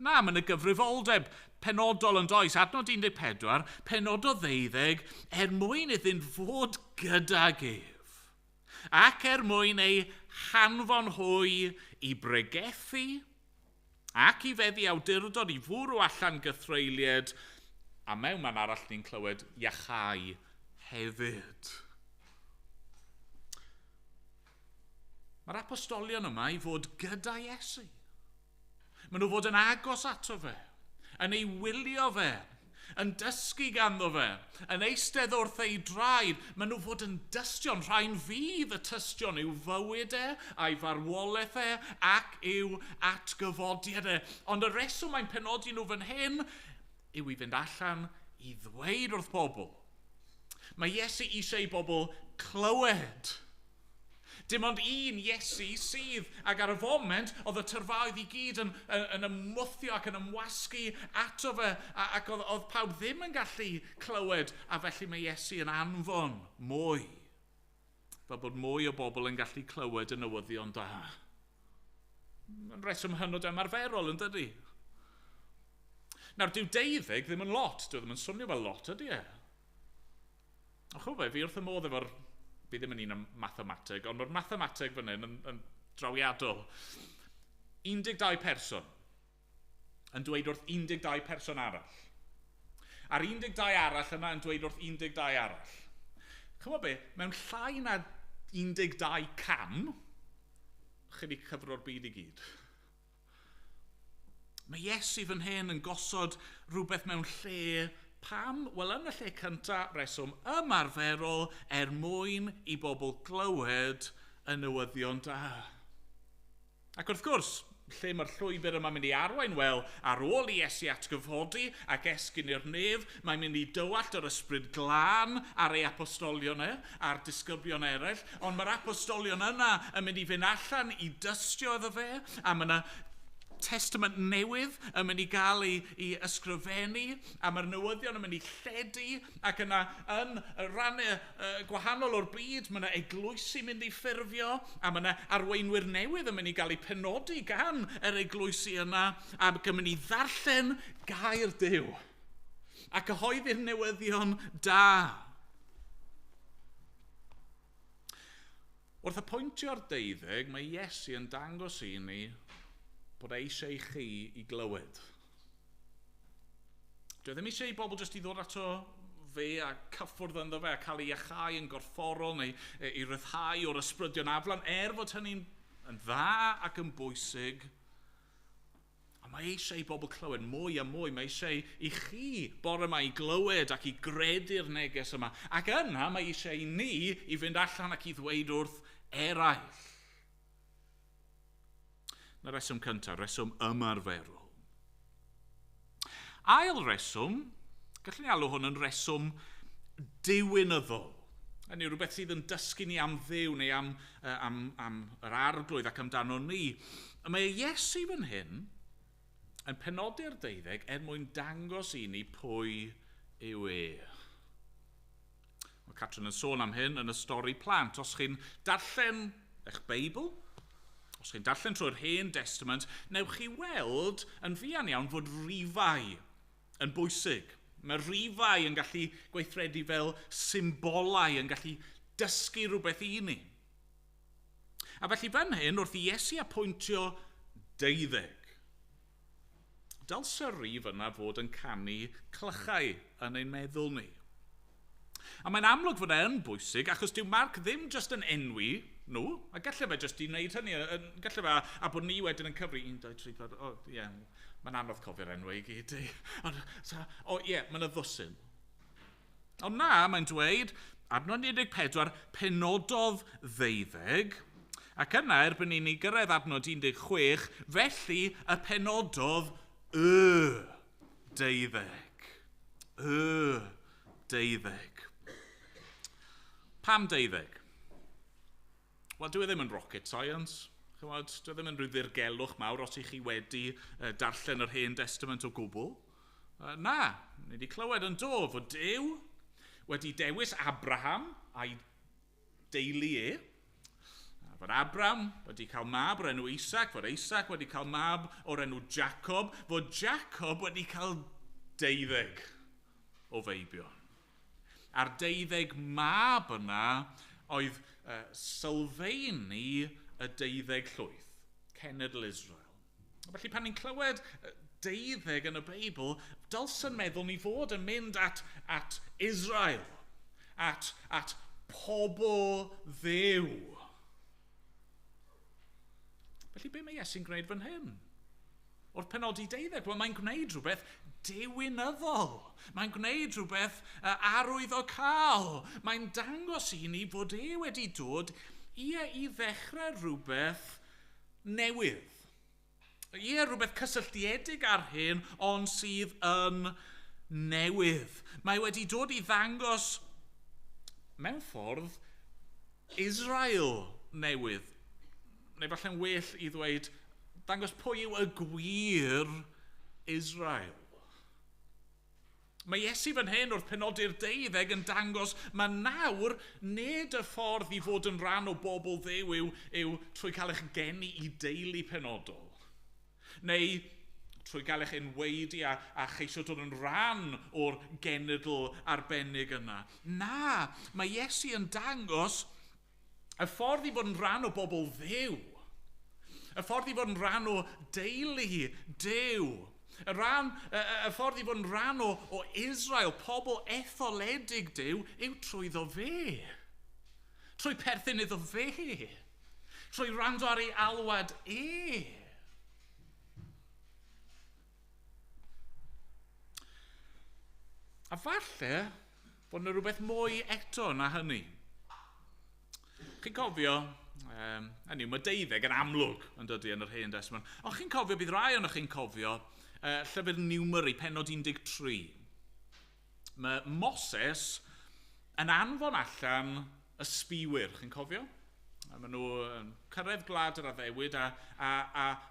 Na, mae yna gyfrifoldeb penodol yn does. Adnod 14, penododd 12 er mwyn iddynt fod gydag ef, ac er mwyn eu hanfon hwy i bregethu ac i feddu awdurdod i fwrw allan gythreuliad, a mewn man arall ni'n clywed iachau hefyd. Mae'r apostolion yma i fod gyda Iesu. Maen nhw fod yn agos ato fe, yn ei wylio fe, Yn dysgu ganddo fe, yn eistedd wrth ei draed. Maen nhw fod yn dystion, rhain fydd y tystion i'w fywyd e, a'i farwolaeth e, ac i'w atgyfodiad e. Ond y reswm mae'n penodi nhw fan hyn yw i fynd allan i ddweud wrth bobl. Mae Iesu eisiau i bobl clywed. Dim ond un Iesu sydd, ac ar y foment, oedd y tyrfaoedd i gyd yn ymwthio ac yn ymwasgu ato fe, ac oedd pawb ddim yn gallu clywed, a felly mae Iesu yn anfon mwy, fel bod mwy o bobl yn gallu clywed y newyddion da. Mae'n reswm hynod ymarferol, yn dydy? Nawr, dyw 12 ddim yn lot, dyw ddim yn swnio fel lot, ydy e? Ond chwbod be, fi wrth y modd efo'r... Fi ddim yn un am mathemateg, ond mae'r mathemateg fan hyn yn drawiadol. 12 person yn dweud wrth 12 person arall. A'r 12 arall yna yn dweud wrth 12 arall. Chymod be, mewn llai na 12 cam, chi wedi cyfro'r byd i gyd. Mae Iesu fan hyn yn gosod rhywbeth mewn lle. Pam? Wel, yn y lle cyntaf, reswm ymarferol er mwyn i bobl glywed y newyddion da. Ac wrth gwrs, lle mae'r llwybr yma'n mynd i arwain? Wel, ar ôl i Iesu atgyfodi ac esgyn i'r nef, mae'n mynd i dywallt yr ysbryd glân ar ei apostolion e, a'r disgyblion eraill, ond mae'r apostolion yna yn mynd i fynd allan i dystio iddo fe, a mae yna testament newydd yn mynd i gael ei ysgrifennu, a mae'r newyddion yn mynd i lledu, ac yna yn rhannau gwahanol o'r byd, mae yna eglwysi mynd i ffurfio, a mae yna arweinwyr newydd yn mynd i gael eu penodi gan yr eglwysi yna, ac yn mynd i ddarllen gair Duw, a cyhoeddi'r newyddion da. Wrth apwyntio'r 12, mae Iesu yn dangos i ni bod e eisiau i chi i glywed. Dwi ddim eisiau i bobl jyst i ddod ato fe a cyffwrdd ynddo fe a cael ei iachau yn gorfforol neu i ryddhau o'r ysbrydion aflan, er fod hynny'n yn dda ac yn bwysig. Ond mae eisiau i bobl clywed mwy a mwy. Mae eisiau i chi bore yma i glywed ac i gredu'r neges yma. Ac yna mae eisiau i ni i fynd allan ac i ddweud wrth eraill. Na reswm cyntaf, reswm ymarferol. Ail reswm, gallwn ni alw hwn yn reswm diwinyddol. Hynny yw rhywbeth sydd yn dysgu ni am Dduw neu am yr arglwydd ac amdano ni. A mae Iesu fan hyn yn penodi'r 12 er mwyn dangos i ni pwy yw e. Mae Catrin yn sôn am hyn yn y stori plant. Os chi'n darllen eich Beibl, os chi'n darllen trwy'r Hen Testament, newch chi weld yn fuan iawn fod rifau yn bwysig. Mae rifau yn gallu gweithredu fel symbolau, yn gallu dysgu rhywbeth i ni. A felly fan hyn, wrth i Iesu apwyntio 12, dylse rif yna fod yn canu clychau yn ein meddwl ni. A mae'n amlwg fod e yn bwysig, achos dyw Marc ddim jyst yn enwi nhw, a gallai fe jyst i wneud hynny, gallai fe, a bod ni wedyn yn cyfri, 1, 2, 3, 4, o, ie, mae'n anodd cofio'r enwau i gyd, i. Ond, so, o, ie, mae'n y ddwsin. Ond na, mae'n dweud, adnod 14, penododd 12, ac yna, erbyn i ni gyrraedd adnod 16, felly y penododd y 12. Y 12. Pam 12? Wel, dyw e ddim yn rocket science. Chymod, dyw e ddim yn rhyw ddirgelwch mawr os ych chi wedi darllen yr Hen Testament o gwbl. Na, ni wedi clywed yn do fod Duw wedi dewis Abraham a'i deulu e. A fod Abraham wedi cael mab o'r enw Isaac, fod Isaac wedi cael mab o'r enw Jacob, fod Jacob wedi cael 12 o feibion. A'r 12 mab yna oedd sylfaeni y 12 llwyth, cenedl Israel. Felly pan ni'n clywed 12 yn y Beibl, dylsen meddwl ni fod yn mynd at Israel, at pobl Dduw. Felly be mae Iesu'n gwneud fan hyn? Wrth penodi 12, wel mae'n gwneud rhywbeth diwinyddol. Mae'n gwneud rhywbeth arwyddocaol. Mae'n dangos i ni fod e wedi dod i ddechrau rhywbeth newydd. Ie, rhywbeth cysylltiedig ar hyn, ond sydd yn newydd. Mae wedi dod i ddangos, mewn ffordd, Israel newydd. Neu falle'n well i ddweud, dangos pwy yw y gwir Israel. Mae Iesu fan hyn wrth penodi'r 12 yn dangos mae nawr nid y ffordd i fod yn rhan o bobl Dduw yw trwy cael eich geni i deulu penodol. Neu trwy gael eich enwaedu a cheisio dod yn rhan o'r genedl arbennig yna. Na, mae Iesu yn dangos y ffordd i fod yn rhan o bobl Dduw. Y ffordd i fod yn rhan o deulu Duw. Y ffordd i fod yn rhan o Israel, pobl etholedig Duw, yw trwyddo fe. Trwy perthyn iddo fe. Trwy wrando ar ei alwad e. A falle bod yna rhywbeth mwy eto na hynny. Chi'n cofio, hynny yw, mae 12 yn amlwg yn dydy yn yr Hen Destament, ond chi'n cofio, bydd rai ohonoch chi'n cofio, llyfr Numeri, pennod 13. Mae Moses yn anfon allan y sbiwyr, chi'n cofio? A maen nhw yn cyrraedd gwlad yr addewid a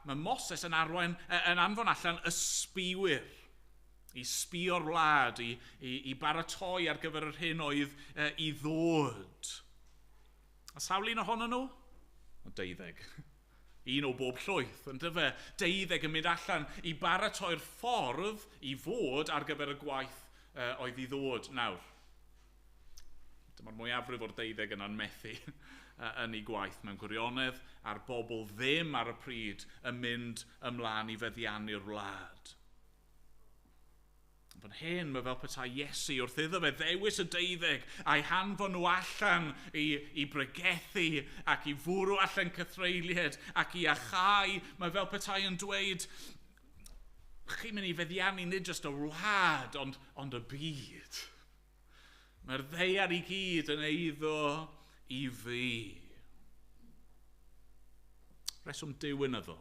mae Moses yn anfon allan y sbiwyr i sbio'r wlad, i baratoi ar gyfer yr hyn oedd i ddod. A sawl un ohonyn nhw? O, 12. Un o bob llwyth, yn dyfe? 12 yn mynd allan i baratoi'r ffordd i fod ar gyfer y gwaith oedd i ddod nawr. Dyma'r mwyafrif o'r 12 yna'n methu yn ei gwaith mewn gwirionedd, a'r bobl ddim ar y pryd yn mynd ymlaen i feddiannu'r wlad. Fan hyn, mae fel petai Iesu wrth iddo fe ddewis y 12 a'i hanfon nhw allan i bregethu ac i fwrw allan cythreuliad ac i achau. Mae fel petai yn dweud, chi'n mynd i feddiannu nid jyst y wlad, ond y byd. Mae'r ddaear i gyd yn eiddo i fi. Reswm diwinyddol.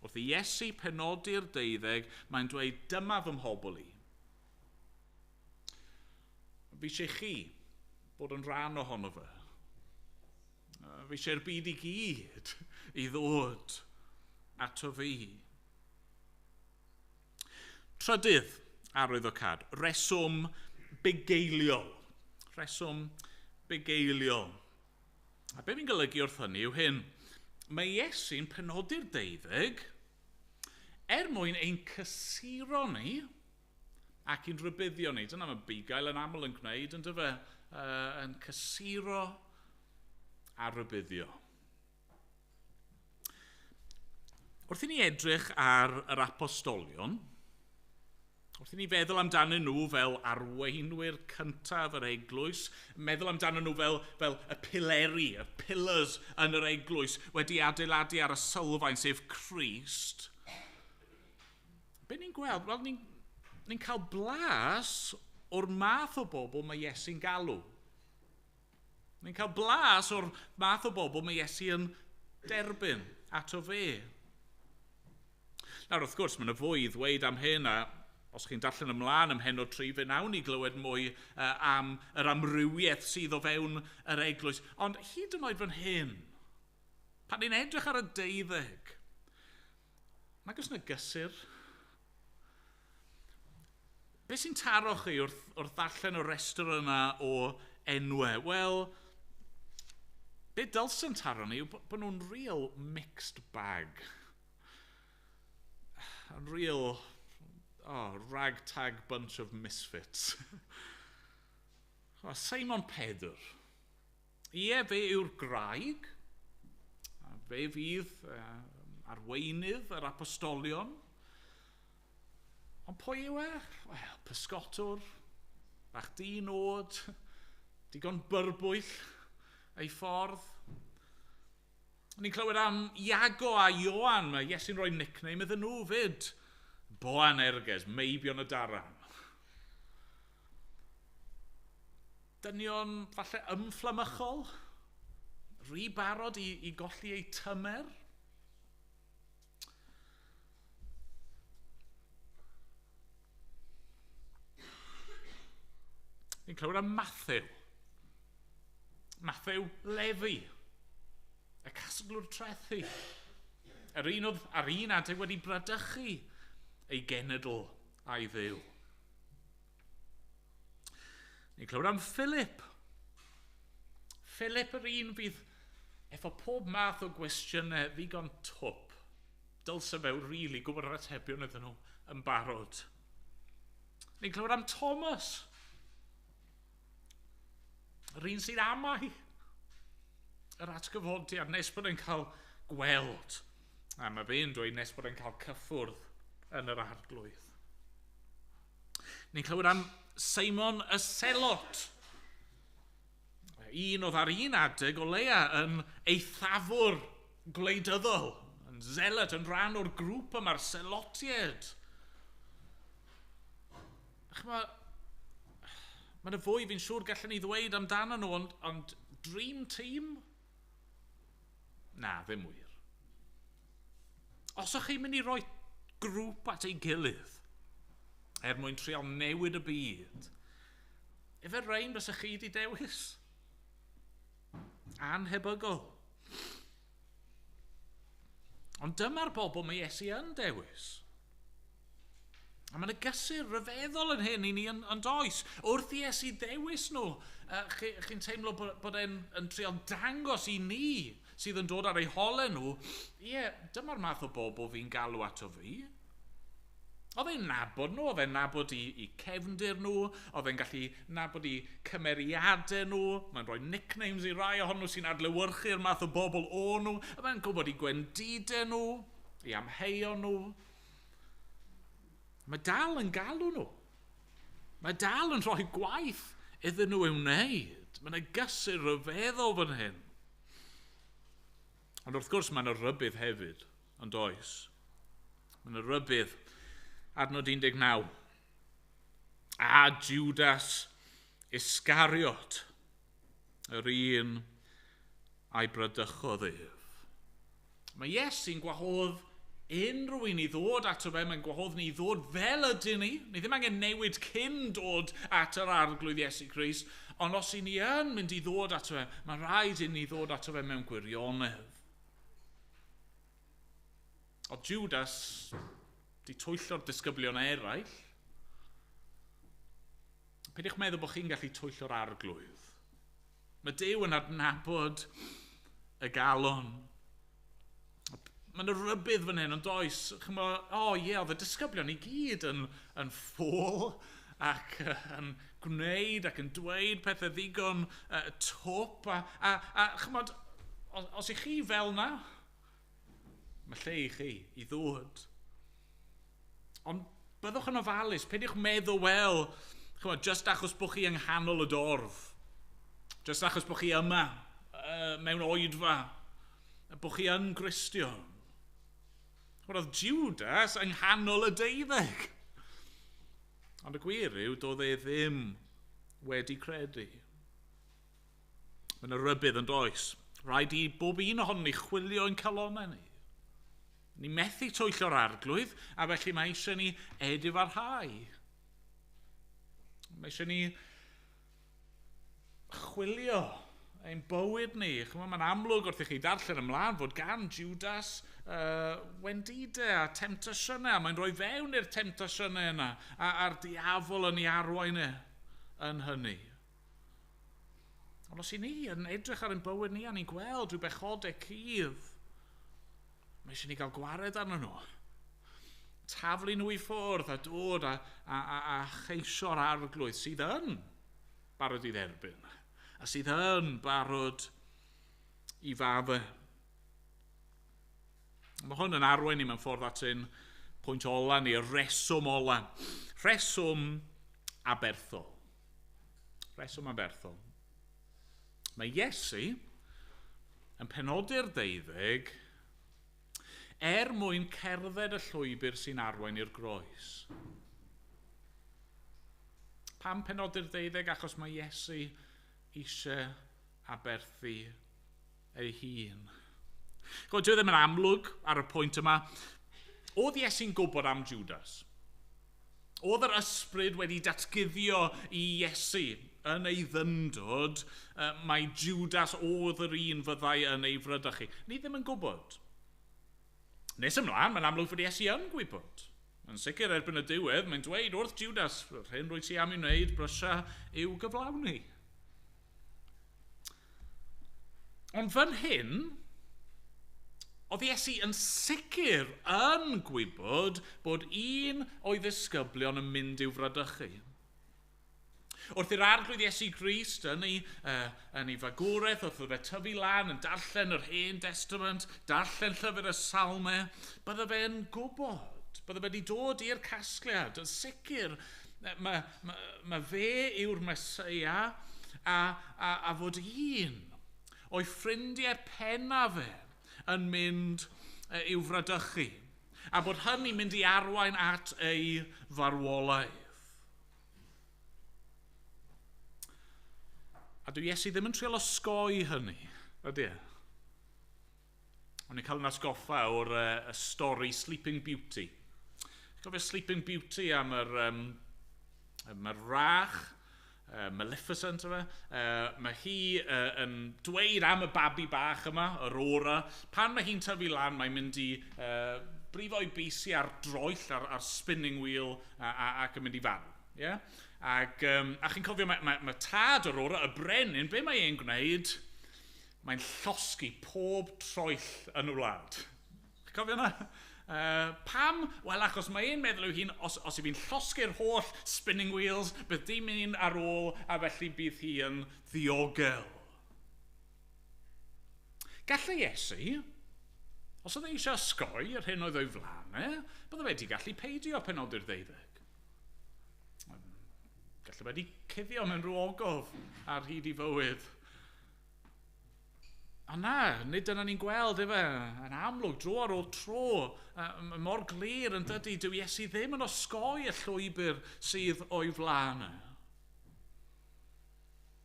Wrth i Iesu penodi'r 12, mae'n dweud, dyma fy mhobl i. Fi eisiau chi bod yn rhan ohono fe. Fi eisiau'r byd i gyd i ddod ato fi. Trydydd arwyddocâd, reswm bugeiliol. Reswm bugeiliol. A be fi'n golygu wrth hynny yw hyn. Mae Iesu'n penodi'r 12 er mwyn ein cysuro ni ac i'n rhybuddio ni. Dyna mae bugail yn aml yn gwneud, yn dyfe, yn cysuro a rhybuddio. Wrth i ni edrych ar yr apostolion, wrth i ni feddwl amdanyn nhw fel arweinwyr cyntaf yr eglwys, meddwl amdanyn nhw fel y pileri, y pillars yn yr eglwys wedi adeiladu ar y sylfaen, sef Crist. Be ni'n gweld? Wel, ni'n cael blas o'r math o bobl mae Iesu'n galw. Ni'n cael blas o'r math o bobl mae Iesu yn derbyn ato fe. Nawr, wrth gwrs, mae yna fwy i ddweud am hyn, a os chi'n darllen ymlaen ym mhennod 3, fe wnawn ni glywed mwy am yr amrywiaeth sydd o fewn yr eglwys. Ond hyd yn oed fan hyn, pan ni'n edrych ar y 12, nag oes yna gysur? Be sy'n taro chi wrth ddarllen y restr yna o enwau? Wel, be dylsen taro ni yw bod nhw'n real mixed bag. A real ragtag bunch of misfits. Simon Pedr. Ie, fe yw'r graig. Fe fydd arweinydd yr apostolion. Ond pwy yw e? Wel, pysgotwr, bach di-nod, digon byrbwyll ei ffordd. Ni'n clywed am Iago a Ioan. Mae Iesu'n rhoi nickname iddyn nhw fyd. Boanerges, meibion y daran. Dynion falle ymfflamychol, rhy barod i golli eu tymer. Ni'n clywed am Matthew. Matthew Levi, y casglwr trethi. Yr un oedd ar un adeg wedi bradychu ei genedl a'i Dduw. Ni'n clywed am Philip. Philip yr un fydd efo pob math o gwestiynau ddigon twp. Dylse fe rili gwybod yr atebion iddyn nhw yn barod. Ni'n clywed am Thomas. Yr un sy'n amau yr atgyfodiad nes bod e'n cael gweld. A mae fe'n dweud nes bod e'n cael cyffwrdd yn yr arglwydd. Ni'n clywed am Simon y Selot. Un oedd ar un adeg o leia yn eithafwr gwleidyddol, yn zealot, yn rhan o'r grŵp yma'r Selotiaid. Chymod, mae yna fwy fi'n siŵr gallwn ni ddweud amdano nhw, ond Dream Team? Na, ddim wir. Os ydych chi'n mynd i roi grŵp at ei gilydd er mwyn trial newid y byd, efe rhain fysa chi wedi dewis? Anhebygol. Ond dyma'r bobl mae Iesu yn dewis. A mae'n y gysur rhyfeddol yn hyn i ni yn does. Wrth i Iesu ddewis nhw, chi'n teimlo bod e'n trial dangos i ni sydd yn dod ar eu holau nhw, ie, dyma'r math o bobl fi'n galw ato fi. Oedd e'n nabod nhw, oedd e'n nabod i cefndir nhw, oedd e'n gallu nabod i cymeriadau nhw, mae'n rhoi nicknames i rai ohonyn nhw sy'n adlewyrchu'r math o bobl o nhw, a mae'n gwybod i gwendidau nhw, i amheuon nhw. Mae dal yn galw nhw. Mae dal yn rhoi gwaith iddyn nhw i'w wneud. Mae'n yna gysur rhyfeddol fan hyn. Ond wrth gwrs mae yna rybudd hefyd, ond oes. Mae yna rybudd, adnod 19. A Judas Iscariot, yr un a'i bradychodd ef. Mae Iesu'n gwahodd unrhyw un i ddod ato fe, mae'n gwahodd ni i ddod fel ydyn ni. Ni ddim angen newid cyn dod at yr arglwydd Iesu Grist, ond os i ni yn mynd i ddod ato fe, mae rhaid i ni ddod ato fe mewn gwirionedd. Oedd Judas di twyllo'r disgyblion eraill. Peidiwch meddwl bod chi'n gallu twyllo'r arglwydd. Mae Duw yn adnabod y galon. Mae yna rybudd fan hyn, ond oes, chymod, o ie, oedd y disgyblion i gyd yn ffôl ac yn gwneud ac yn dweud pethau ddigon twp. A chymod, os i chi fel na, mae lle i chi i ddod. Ond byddwch yn ofalus, peidiwch meddwl, wel, chymod, just achos bod chi yng nghanol y dorf, just achos bod chi yma, mewn oedfa, bod chi yn Gristion. Oedd Judas yng nghanol y 12. Ond y gwir yw, doedd e ddim wedi credu. Mae yna rybudd yn does. Rhaid i bob un ohonon ni chwilio ein calonnau ni. Ni methu twyllo'r arglwydd, a felly mae eisiau ni edifarhau. Mae eisiau ni chwilio ein bywyd ni. Mae'n amlwg wrth i chi darllen ymlaen fod gan Judas wendidau a temtasiynau, a mae'n rhoi fewn i'r temtasiynau yna, a'r diafol yn ei arwain e yn hynny. Ond os i ni yn edrych ar ein bywyd ni a ni'n gweld rhyw bechodau cudd, mae eisiau ni gael gwared arnyn nhw. Taflu nhw i ffwrdd a dod a cheisio'r arglwydd sydd yn barod i dderbyn, a sydd yn barod i faddau. Mae hwn yn arwain ni mewn ffordd at ein pwynt ola ni, y reswm ola. Rheswm aberthol. Rheswm aberthol. Mae Iesu yn penodi'r 12 er mwyn cerdded y llwybr sy'n arwain i'r groes. Pam penodi'r 12? Achos mae Iesu eisiau aberthu ei hun. Gwyd, dwi ddim yn amlwg ar y pwynt yma. Oedd Iesu'n gwybod am Judas? Oedd yr ysbryd wedi datguddio i Iesu yn ei ddyndod mae Judas oedd yr un fyddai yn ei frydychu? Ni ddim yn gwybod. Nes ymlaen, mae'n amlwg fod Iesu yn gwybod. Yn sicr erbyn y diwedd, mae'n dweud wrth Judas, yr hyn rwyt ti am ei wneud, brysia i'w gyflawni. Ond fan hyn, oedd Iesu yn sicr yn gwybod bod un o'i ddisgyblion yn mynd i'w fradychu. Wrth i'r Arglwydd Iesu Grist yn ei fagwraeth, wrth iddo fe tyfu lan yn darllen yr Hen Testament, darllen llyfr y Salmau, bydde fe'n gwybod, bydde fe wedi dod i'r casgliad. Yn sicr, mae fe yw'r Meseia a fod un o'i ffrindiau pennaf fe yn mynd i'w fradychu, a bod hynny'n mynd i arwain at ei farwolaeth. A dwi Iesu ddim yn trial osgoi hynny, ydy e? O'n i'n cael yn atgoffa o'r y stori Sleeping Beauty. Cofio Sleeping Beauty am yr rach, Maleficent yma. Mae hi yn dweud am y babi bach yma, Aurora. Pan mae hi'n tyfu lan, mae'n mynd i brifo'i bys ar droell, ar spinning wheel ac yn mynd i farw. Yeah? A chi'n cofio, mae tad Aurora, y brenin, be mae e'n gwneud? Mae'n llosgi pob troell yn y wlad. Chi'n cofio hwnna? Pam? Wel, achos mae e'n meddwl i'w hun, os i fi'n llosgi'r holl spinning wheels, bydd dim un ar ôl, a felly bydd hi yn ddiogel. Gallai Iesu, os oedd e eisiau osgoi yr hyn oedd o'i flaen e, bydde fe wedi gallu peidio penodi'r 12. Gallai fe wedi cuddio mewn rhyw ogof ar hyd i fywyd. A na, nid dyna ni'n gweld efe, yn amlwg, dro ar ôl tro, mor glir yn dydy, dyw Iesu ddim yn osgoi y llwybr sydd o'i flaen.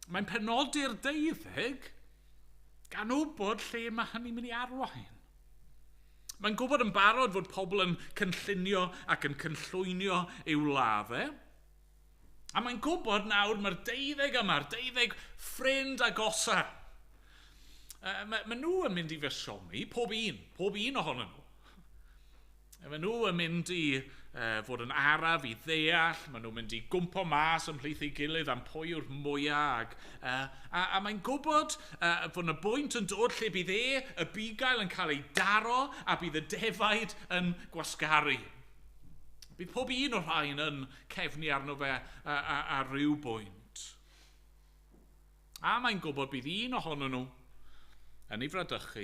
Mae'n penodi'r 12 gan wybod lle mae hynny'n mynd i arwain. Mae'n gwybod yn barod fod pobl yn cynllunio ac yn cynllwynio i'w ladd e. A mae'n gwybod nawr mae'r 12 yma'r 12 ffrind agosa. Mae nhw yn mynd i fysiomi, pob un ohonyn nhw. Mae nhw yn mynd i fod yn araf i ddeall, mae nhw'n mynd i gwmpo mas ymhlith ei gilydd am pwy yw'r mwyaf. A mae'n gwybod fod yna bwynt yn dod lle bydd y bugail yn cael ei daro a bydd y defaid yn gwasgaru. Bydd pob un o'r rhain yn cefnu arno fe ar ryw bwynt. A mae'n gwybod bydd un ohonyn nhw yn ei fradychu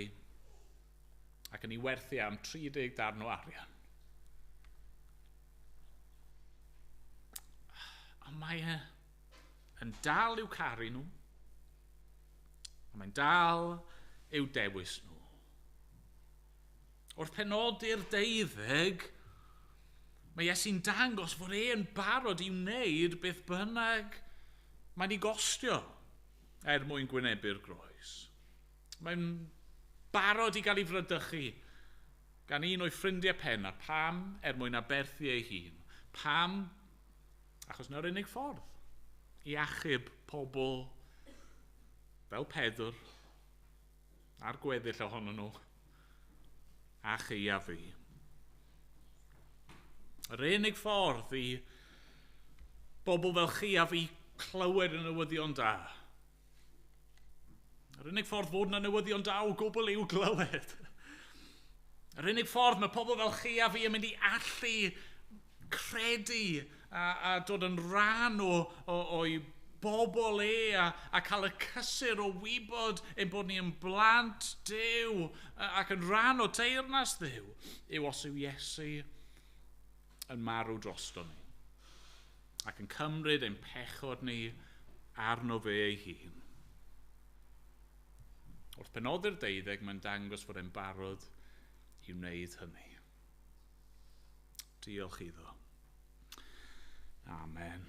ac yn ei werthu am 30 darn o arian. Ond mae e yn dal i'w caru nhw, a mae'n dal i'w dewis nhw. Wrth penodi'r 12, mae Iesu'n dangos fod e'n barod i wneud beth bynnag mae'n ei gostio er mwyn gwynebu'r groes. Mae'n barod i gael ei fradychu gan un o'i ffrindiau penna. Pam? Er mwyn aberthu ei hun. Pam? Achos na'r unig ffordd i achub pobl fel Pedr a'r gweddill ohonyn nhw, a chi a fi. Yr unig ffordd i bobl fel chi a fi clywed y newyddion da. Yr unig ffordd fod yna newyddion da o gwbl i'w glywed. Yr unig ffordd mae pobl fel chi a fi yn mynd i allu credu a dod yn rhan o'i bobl e a cael y cysur o wybod ein bod ni yn blant Duw ac yn rhan o teyrnas Dduw yw os yw Iesu yn marw drosto ni ac yn cymryd ein pechod ni arno fe ei hun. Wrth penodi'r 12, mae'n dangos fod e'n barod i wneud hynny. Diolch iddo. Amen.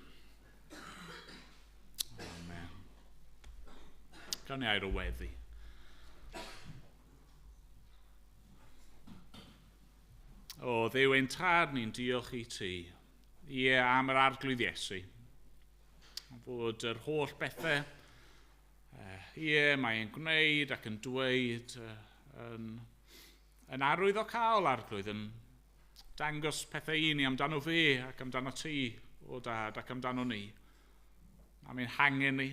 Amen. Gawn ni air o weddi. O, Dduw ein tad, ni'n diolch i ti. Ie, am yr Arglwydd Iesu. Fod yr holl bethau, ie, mae'n gwneud ac yn dweud yn arwyddocaol, Arglwydd, yn dangos pethau i ni amdano fe ac amdano ti, o Dad, ac amdano ni. Am ein hangen ni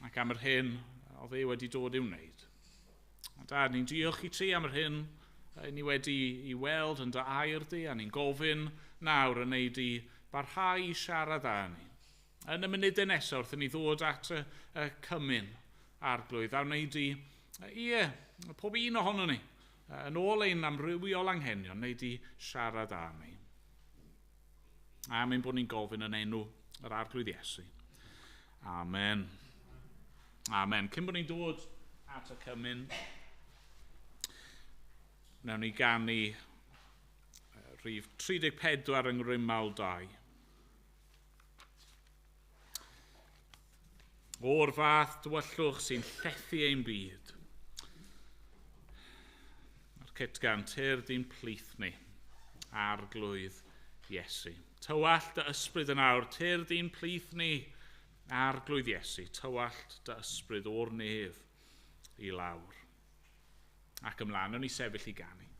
ac am yr hyn oedd e wedi dod i'w wneud. A Dad, ni'n diolch i ti am yr hyn ni wedi i weld yn dy air di, a ni'n gofyn nawr yn neud i barhau i siarad â ni. Yn y munudau nesaf, wrth i ni ddod at y cymun, Arglwydd, a wneud i, ie, pob un ohono ni, yn ôl ein amrywiol anghenion, wneud i siarad â ni. A mae'n bod ni'n gofyn yn enw yr Arglwydd Iesu. Amen. Amen. Cyn bod ni'n dod at y cymun, wnawn ni ganu rhif 34 yng Ngrymawl 2. O'r fath dywyllwch sy'n llethu ein byd. A'r cytgan, tyrd i'n plith ni, Arglwydd Iesu. Tywallt dy ysbryd yn awr, tyrd i'n plith ni, Arglwydd Iesu. Tywallt dy ysbryd o'r nef i lawr. Ac ymlaen, wnawn ni sefyll i ganu.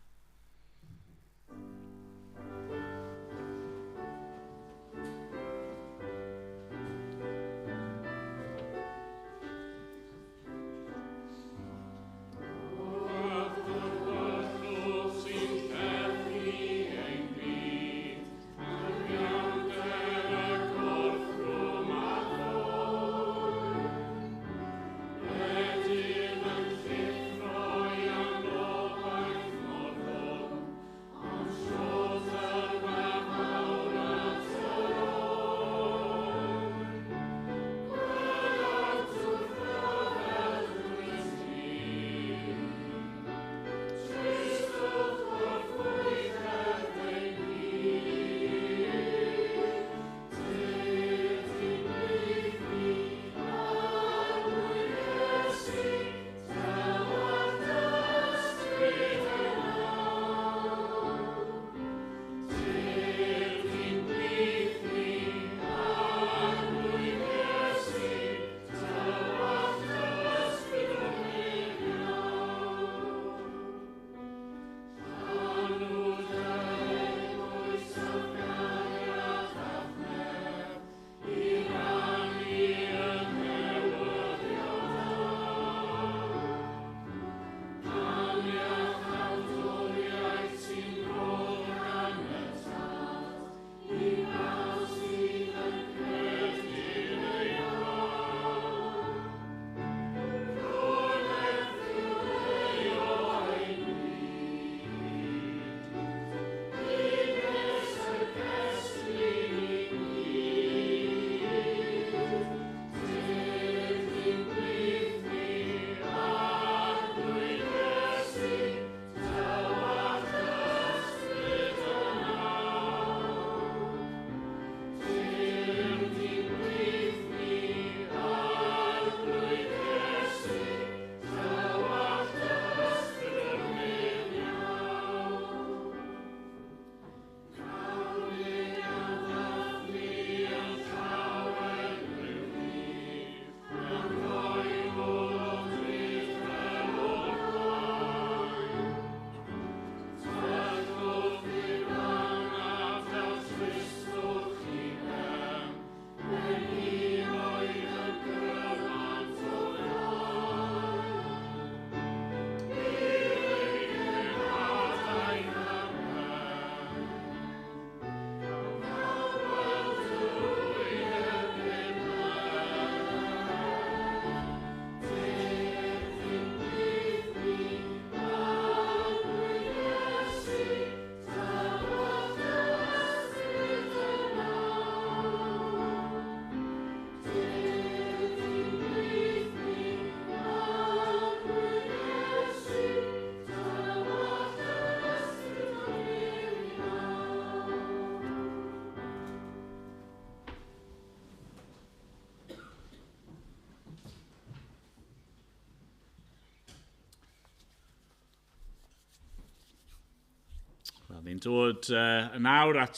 Wel, ni'n dod yn awr at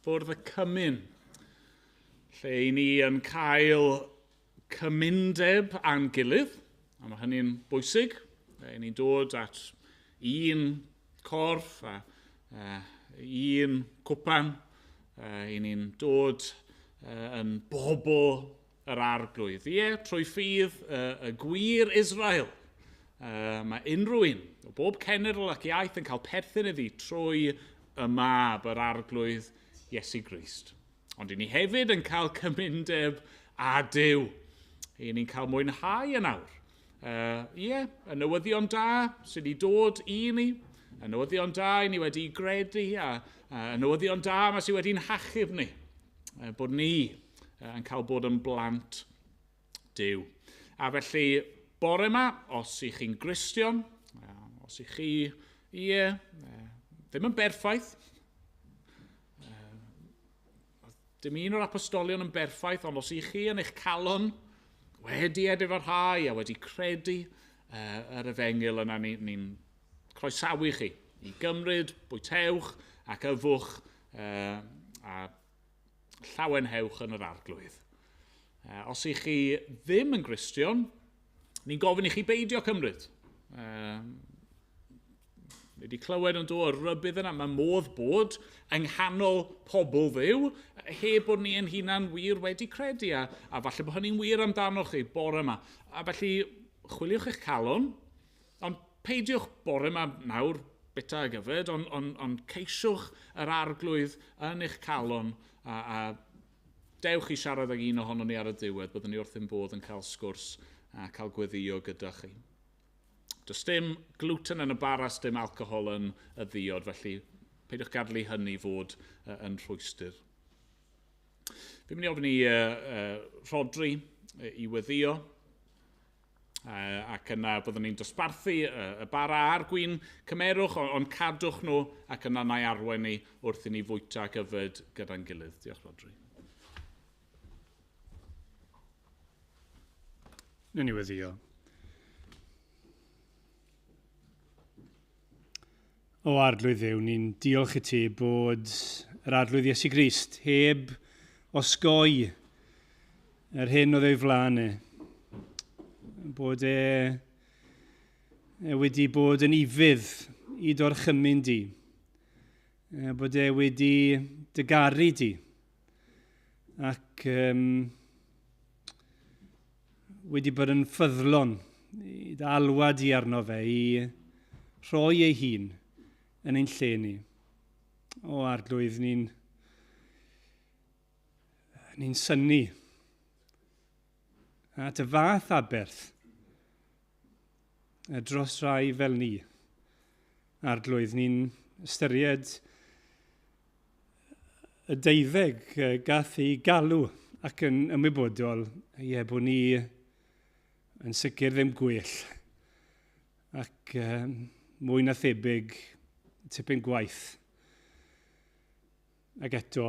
fwrdd y cymun, lle i ni yn cael cymundeb a'n gilydd, a mae hynny'n bwysig. I ni'n dod at un corff a un cwpan. I ni'n dod yn bobl yr arglwydd. Ie, trwy ffydd y gwir Israel. Mae unrhyw un o bob cenedl ac iaith yn cael perthyn iddi trwy y mab yr arglwydd Iesu Grist. Ond i ni hefyd yn cael cymundeb â Duw. I ni'n cael mwynhau yn awr. Ie, y newyddion da sydd wedi dod i ni, y newyddion da i ni wedi gredu, a y newyddion da yma sydd wedi'n hachub ni, bod ni yn cael bod yn blant Duw. A felly, bore yma, os ych chi'n Gristion, os ych chi, ie, ddim yn berffaith, dim un o'r apostolion yn berffaith, ond os ych chi yn eich calon wedi edifarhau a wedi credu yr efengyl yna, ni'n croesawu chi i gymryd, bwytewch ac yfwch a llawenhewch yn yr arglwydd. Os ych chi ddim yn Gristion, ni'n gofyn i chi beidio cymryd. Ni wedi clywed yn dod o'r rybudd yna, mae modd bod yng nghanol pobl Dduw, heb bod ni yn hunan wir wedi credu, a falle bod hynny'n wir amdanoch chi bore yma. A felly, chwiliwch eich calon, ond peidiwch bore yma nawr, bita ag yfed, ond ceisiwch yr arglwydd yn eich calon, a dewch i siarad ag un ohonon ni ar y diwedd, byddwn ni wrth ein bodd yn cael sgwrs a cael gweddio gyda chi. Does dim gluten yn y bara, dim alcohol yn y ddiod, felly peidiwch gadael i hynny fod yn rhwystr. Fi'n mynd i ofyn i Rhodri i weddio, ac yna byddwn ni'n dosbarthu y bara a'r gwin. Cymerwch, ond cadwch nhw, ac yna na i arwain ni wrth i ni fwyta ac yfed gyda'n gilydd. Diolch, Rhodri. Newn ni weddio. O Arglwydd Dduw, ni'n diolch i ti bod yr Arglwydd Iesu Grist heb osgoi yr hyn oedd ei flaen e. Bod e wedi bod yn ufudd i dorchymyn di. Bod e wedi dygaru di. Ac wedi bod yn ffyddlon i dy alwad i arno fe i rhoi ei hun yn ein lle ni. O Arglwydd, ni'n synnu at y fath aberth dros rai fel ni. Arglwydd, ni'n ystyried y deuddeg gath ei galw ac yn ymwybodol, ie, bod ni yn sicr ddim gwell ac mwy na thebyg tipyn gwaith. Ac eto,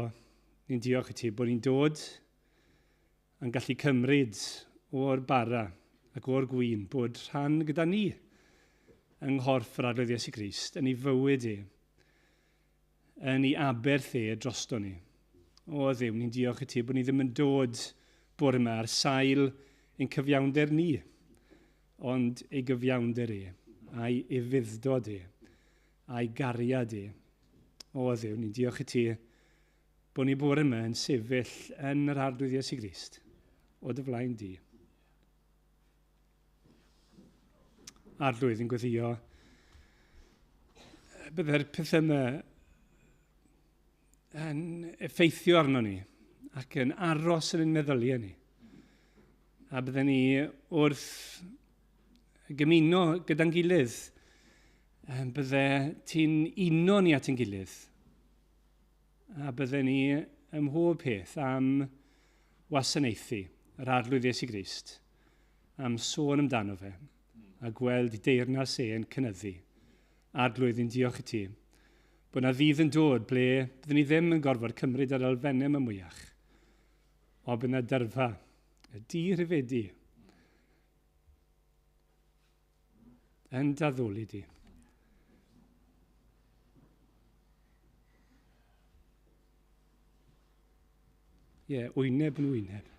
ni'n diolch i ti bod ni'n dod yn gallu cymryd o'r bara ac o'r gwin bod rhan gyda ni yng nghorff yr Arglwydd Iesu Grist, yn ei fywyd e, yn ei aberth e drosto ni. O Dduw, ni'n diolch i ti bod ni ddim yn dod bore yma ar sail ein cyfiawnder ni, ond ei gyfiawnder e, a'i ufudd-dod e, a'i gariad e. O Dduw, ni'n diolch i ti bod ni bore yma yn sefyll yn yr Arglwydd Iesu Grist, o dy flaen di. Arglwydd, yn gweddio, byddai'r pethau yma yn effeithio arno ni ac yn aros yn ein meddyliau ni. A bydden ni wrth gymuno gyda'n gilydd, bydde ti'n uno ni at ein gilydd. A bydden ni ym mhob peth am wasanaethu yr Arglwydd Iesu Grist, am sôn amdano fe, a gweld deyrnas e yn cynyddu. Arglwydd, ni'n diolch i ti bod na ddydd yn dod ble byddwn ni ddim yn gorfod cymryd yr elfennau yma mwyach, ond bydd na dyrfa, y di-rifedi, yn daddoli di. Ie, wyneb yn wyneb.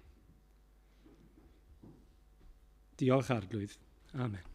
Diolch Arglwydd. Amen.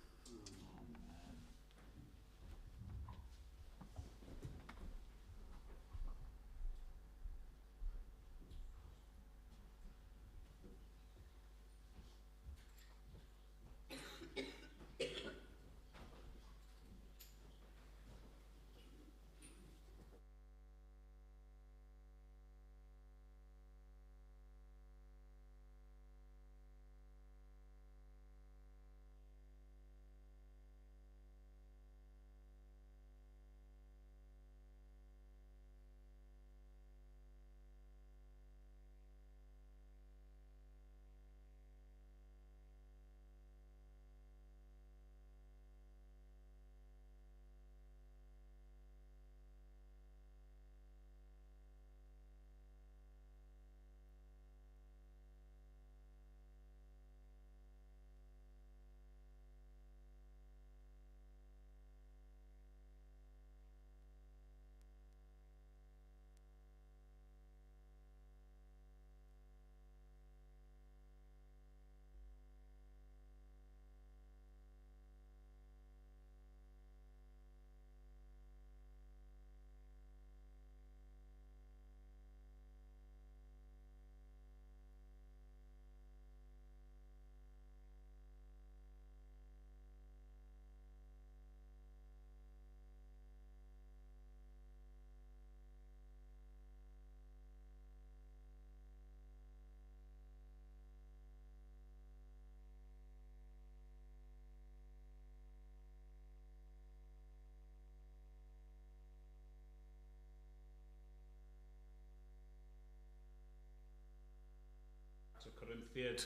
Corinthiaid.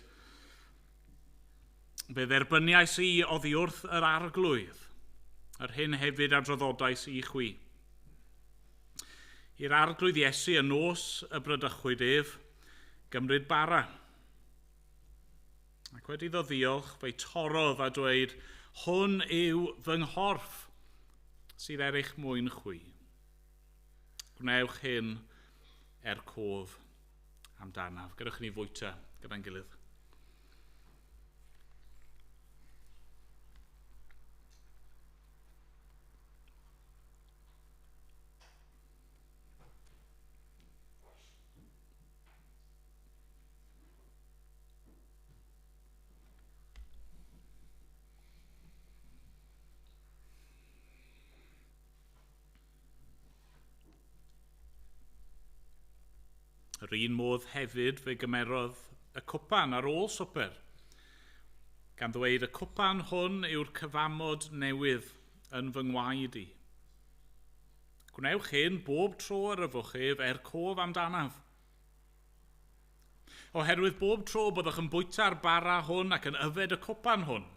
Fe dderbyniais i oddi wrth yr Arglwydd, yr hyn hefyd a draddodais i chwi. I'r Arglwydd Iesu y nos y brydychwyd ef, gymryd bara. Ac wedi iddo ddiolch, fe'i torrodd a dweud, hwn yw fy nghorff sydd er eich mwyn chwi. Gwnewch hyn er cof amdanaf. Gadewch i ni fwyta gyda'n gilydd. Yr un modd hefyd fe gymerodd y cwpan ar ôl swper, gan ddweud y cwpan hwn yw'r cyfamod newydd yn fy ngwaed i. Gwnewch hyn bob tro yr yfwch ef er cof amdanaf. Oherwydd bob tro byddwch yn bwyta'r bara hwn ac yn yfed y cwpan hwn,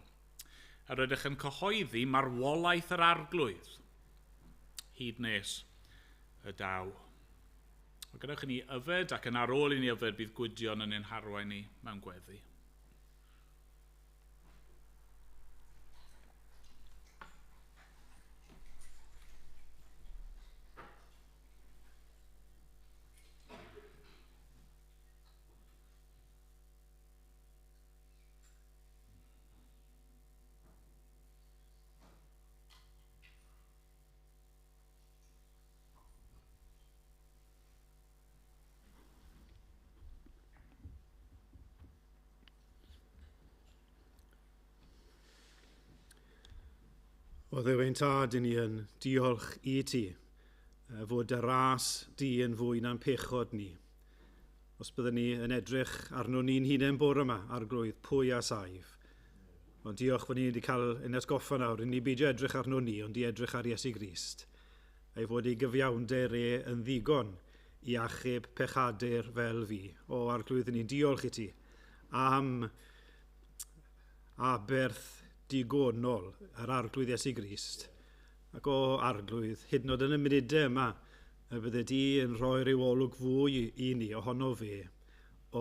yr ydych yn cyhoeddi marwolaeth yr Arglwydd, hyd nes y daw. A gadewch i ni yfed, ac yn ar ôl i ni yfed, bydd Gwydion yn ein harwain ni mewn gweddi. O Dduw ein tad, i ni yn diolch i ti fod dy ras di yn fwy na'n pechod ni. Os byddwn ni yn edrych arno ni'n hunain bore yma, Arglwydd, pwy a saif. Ond diolch fod ni wedi cael ein atgoffa nawr, i ni beidio edrych arno ni, ond i edrych ar Iesu Grist. A'i fod ei gyfiawnder e yn ddigon i achub pechadur fel fi. O Arglwydd, ni'n diolch i ti am aberth digonol yr Arglwydd Iesu Grist. Ac o Arglwydd, hyd yn oed yn y munudau yma, y bydde di yn rhoi rhyw olwg fwy i ni ohono fe,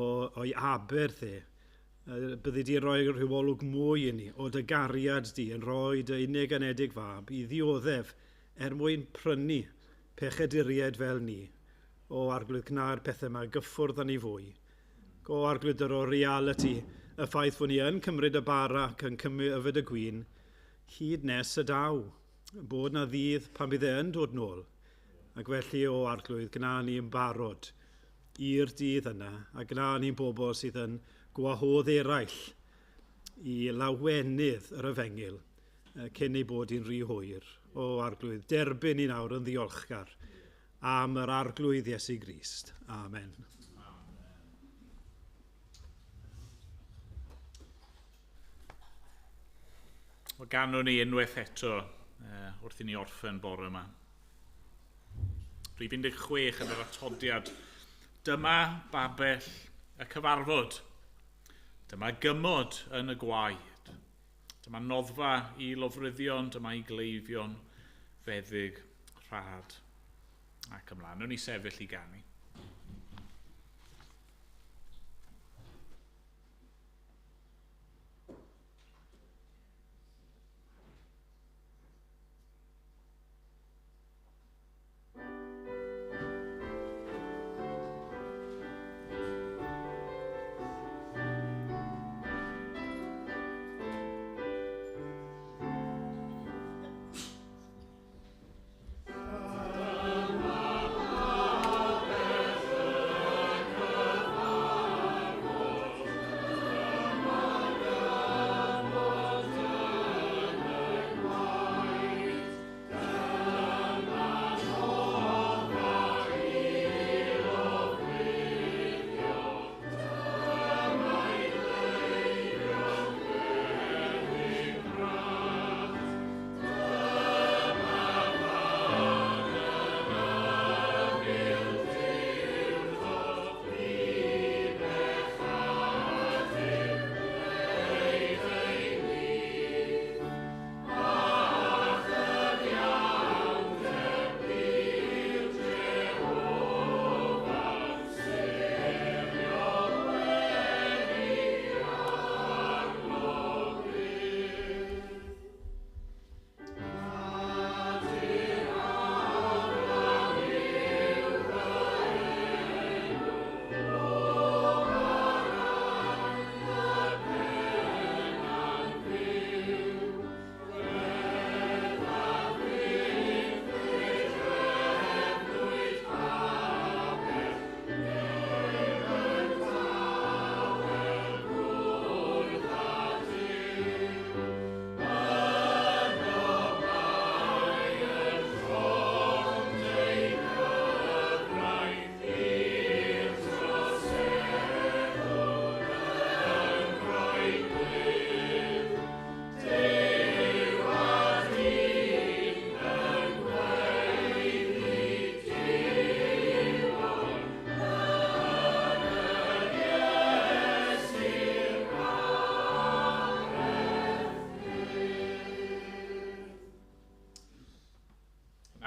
o'i aberth e. Bydde di yn rhoi rhyw olwg mwy i ni o dy gariad di, yn rhoi dy unig anedig fab i ddioddef er mwyn prynu pechaduriaid fel ni. O Arglwydd, gna'r pethau yma gyffwrdd â ni fwy. Go Arglwydd o reality, y ffaith fod ni yn cymryd y bara ac yn cymryd yfed y gwin, hyd nes y daw, bod na ddydd pan bydd e yn dod nôl. Ac felly o Arglwydd, gwna ni yn barod i'r dydd yna, a gwna ni'n bobl sydd yn gwahodd eraill i lawenydd yr efengyl cyn ei bod hi'n rhy hwyr. O Arglwydd, derbyn ni nawr yn ddiolchgar am yr Arglwydd Iesu Grist. Amen. Wel, ganwn ni unwaith eto wrth i ni orffen bore yma. Rhif 16 yn yr atodiad. Dyma babell y cyfarfod. Dyma gymod yn y gwaed. Dyma noddfa i lofruddion, dyma i gleifion, feddyg, rhad. Ac ymlaen, wnawn ni sefyll i ganu.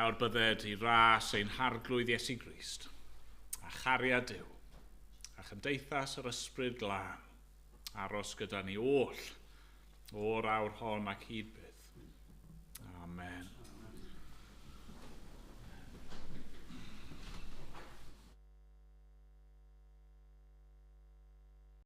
Nawr bydded i ras ein harglwydd Iesu Grist, a chariad Duw, a chymdeithas yr Ysbryd Glân, aros gyda ni oll, o'r awr hon ac hyd byth.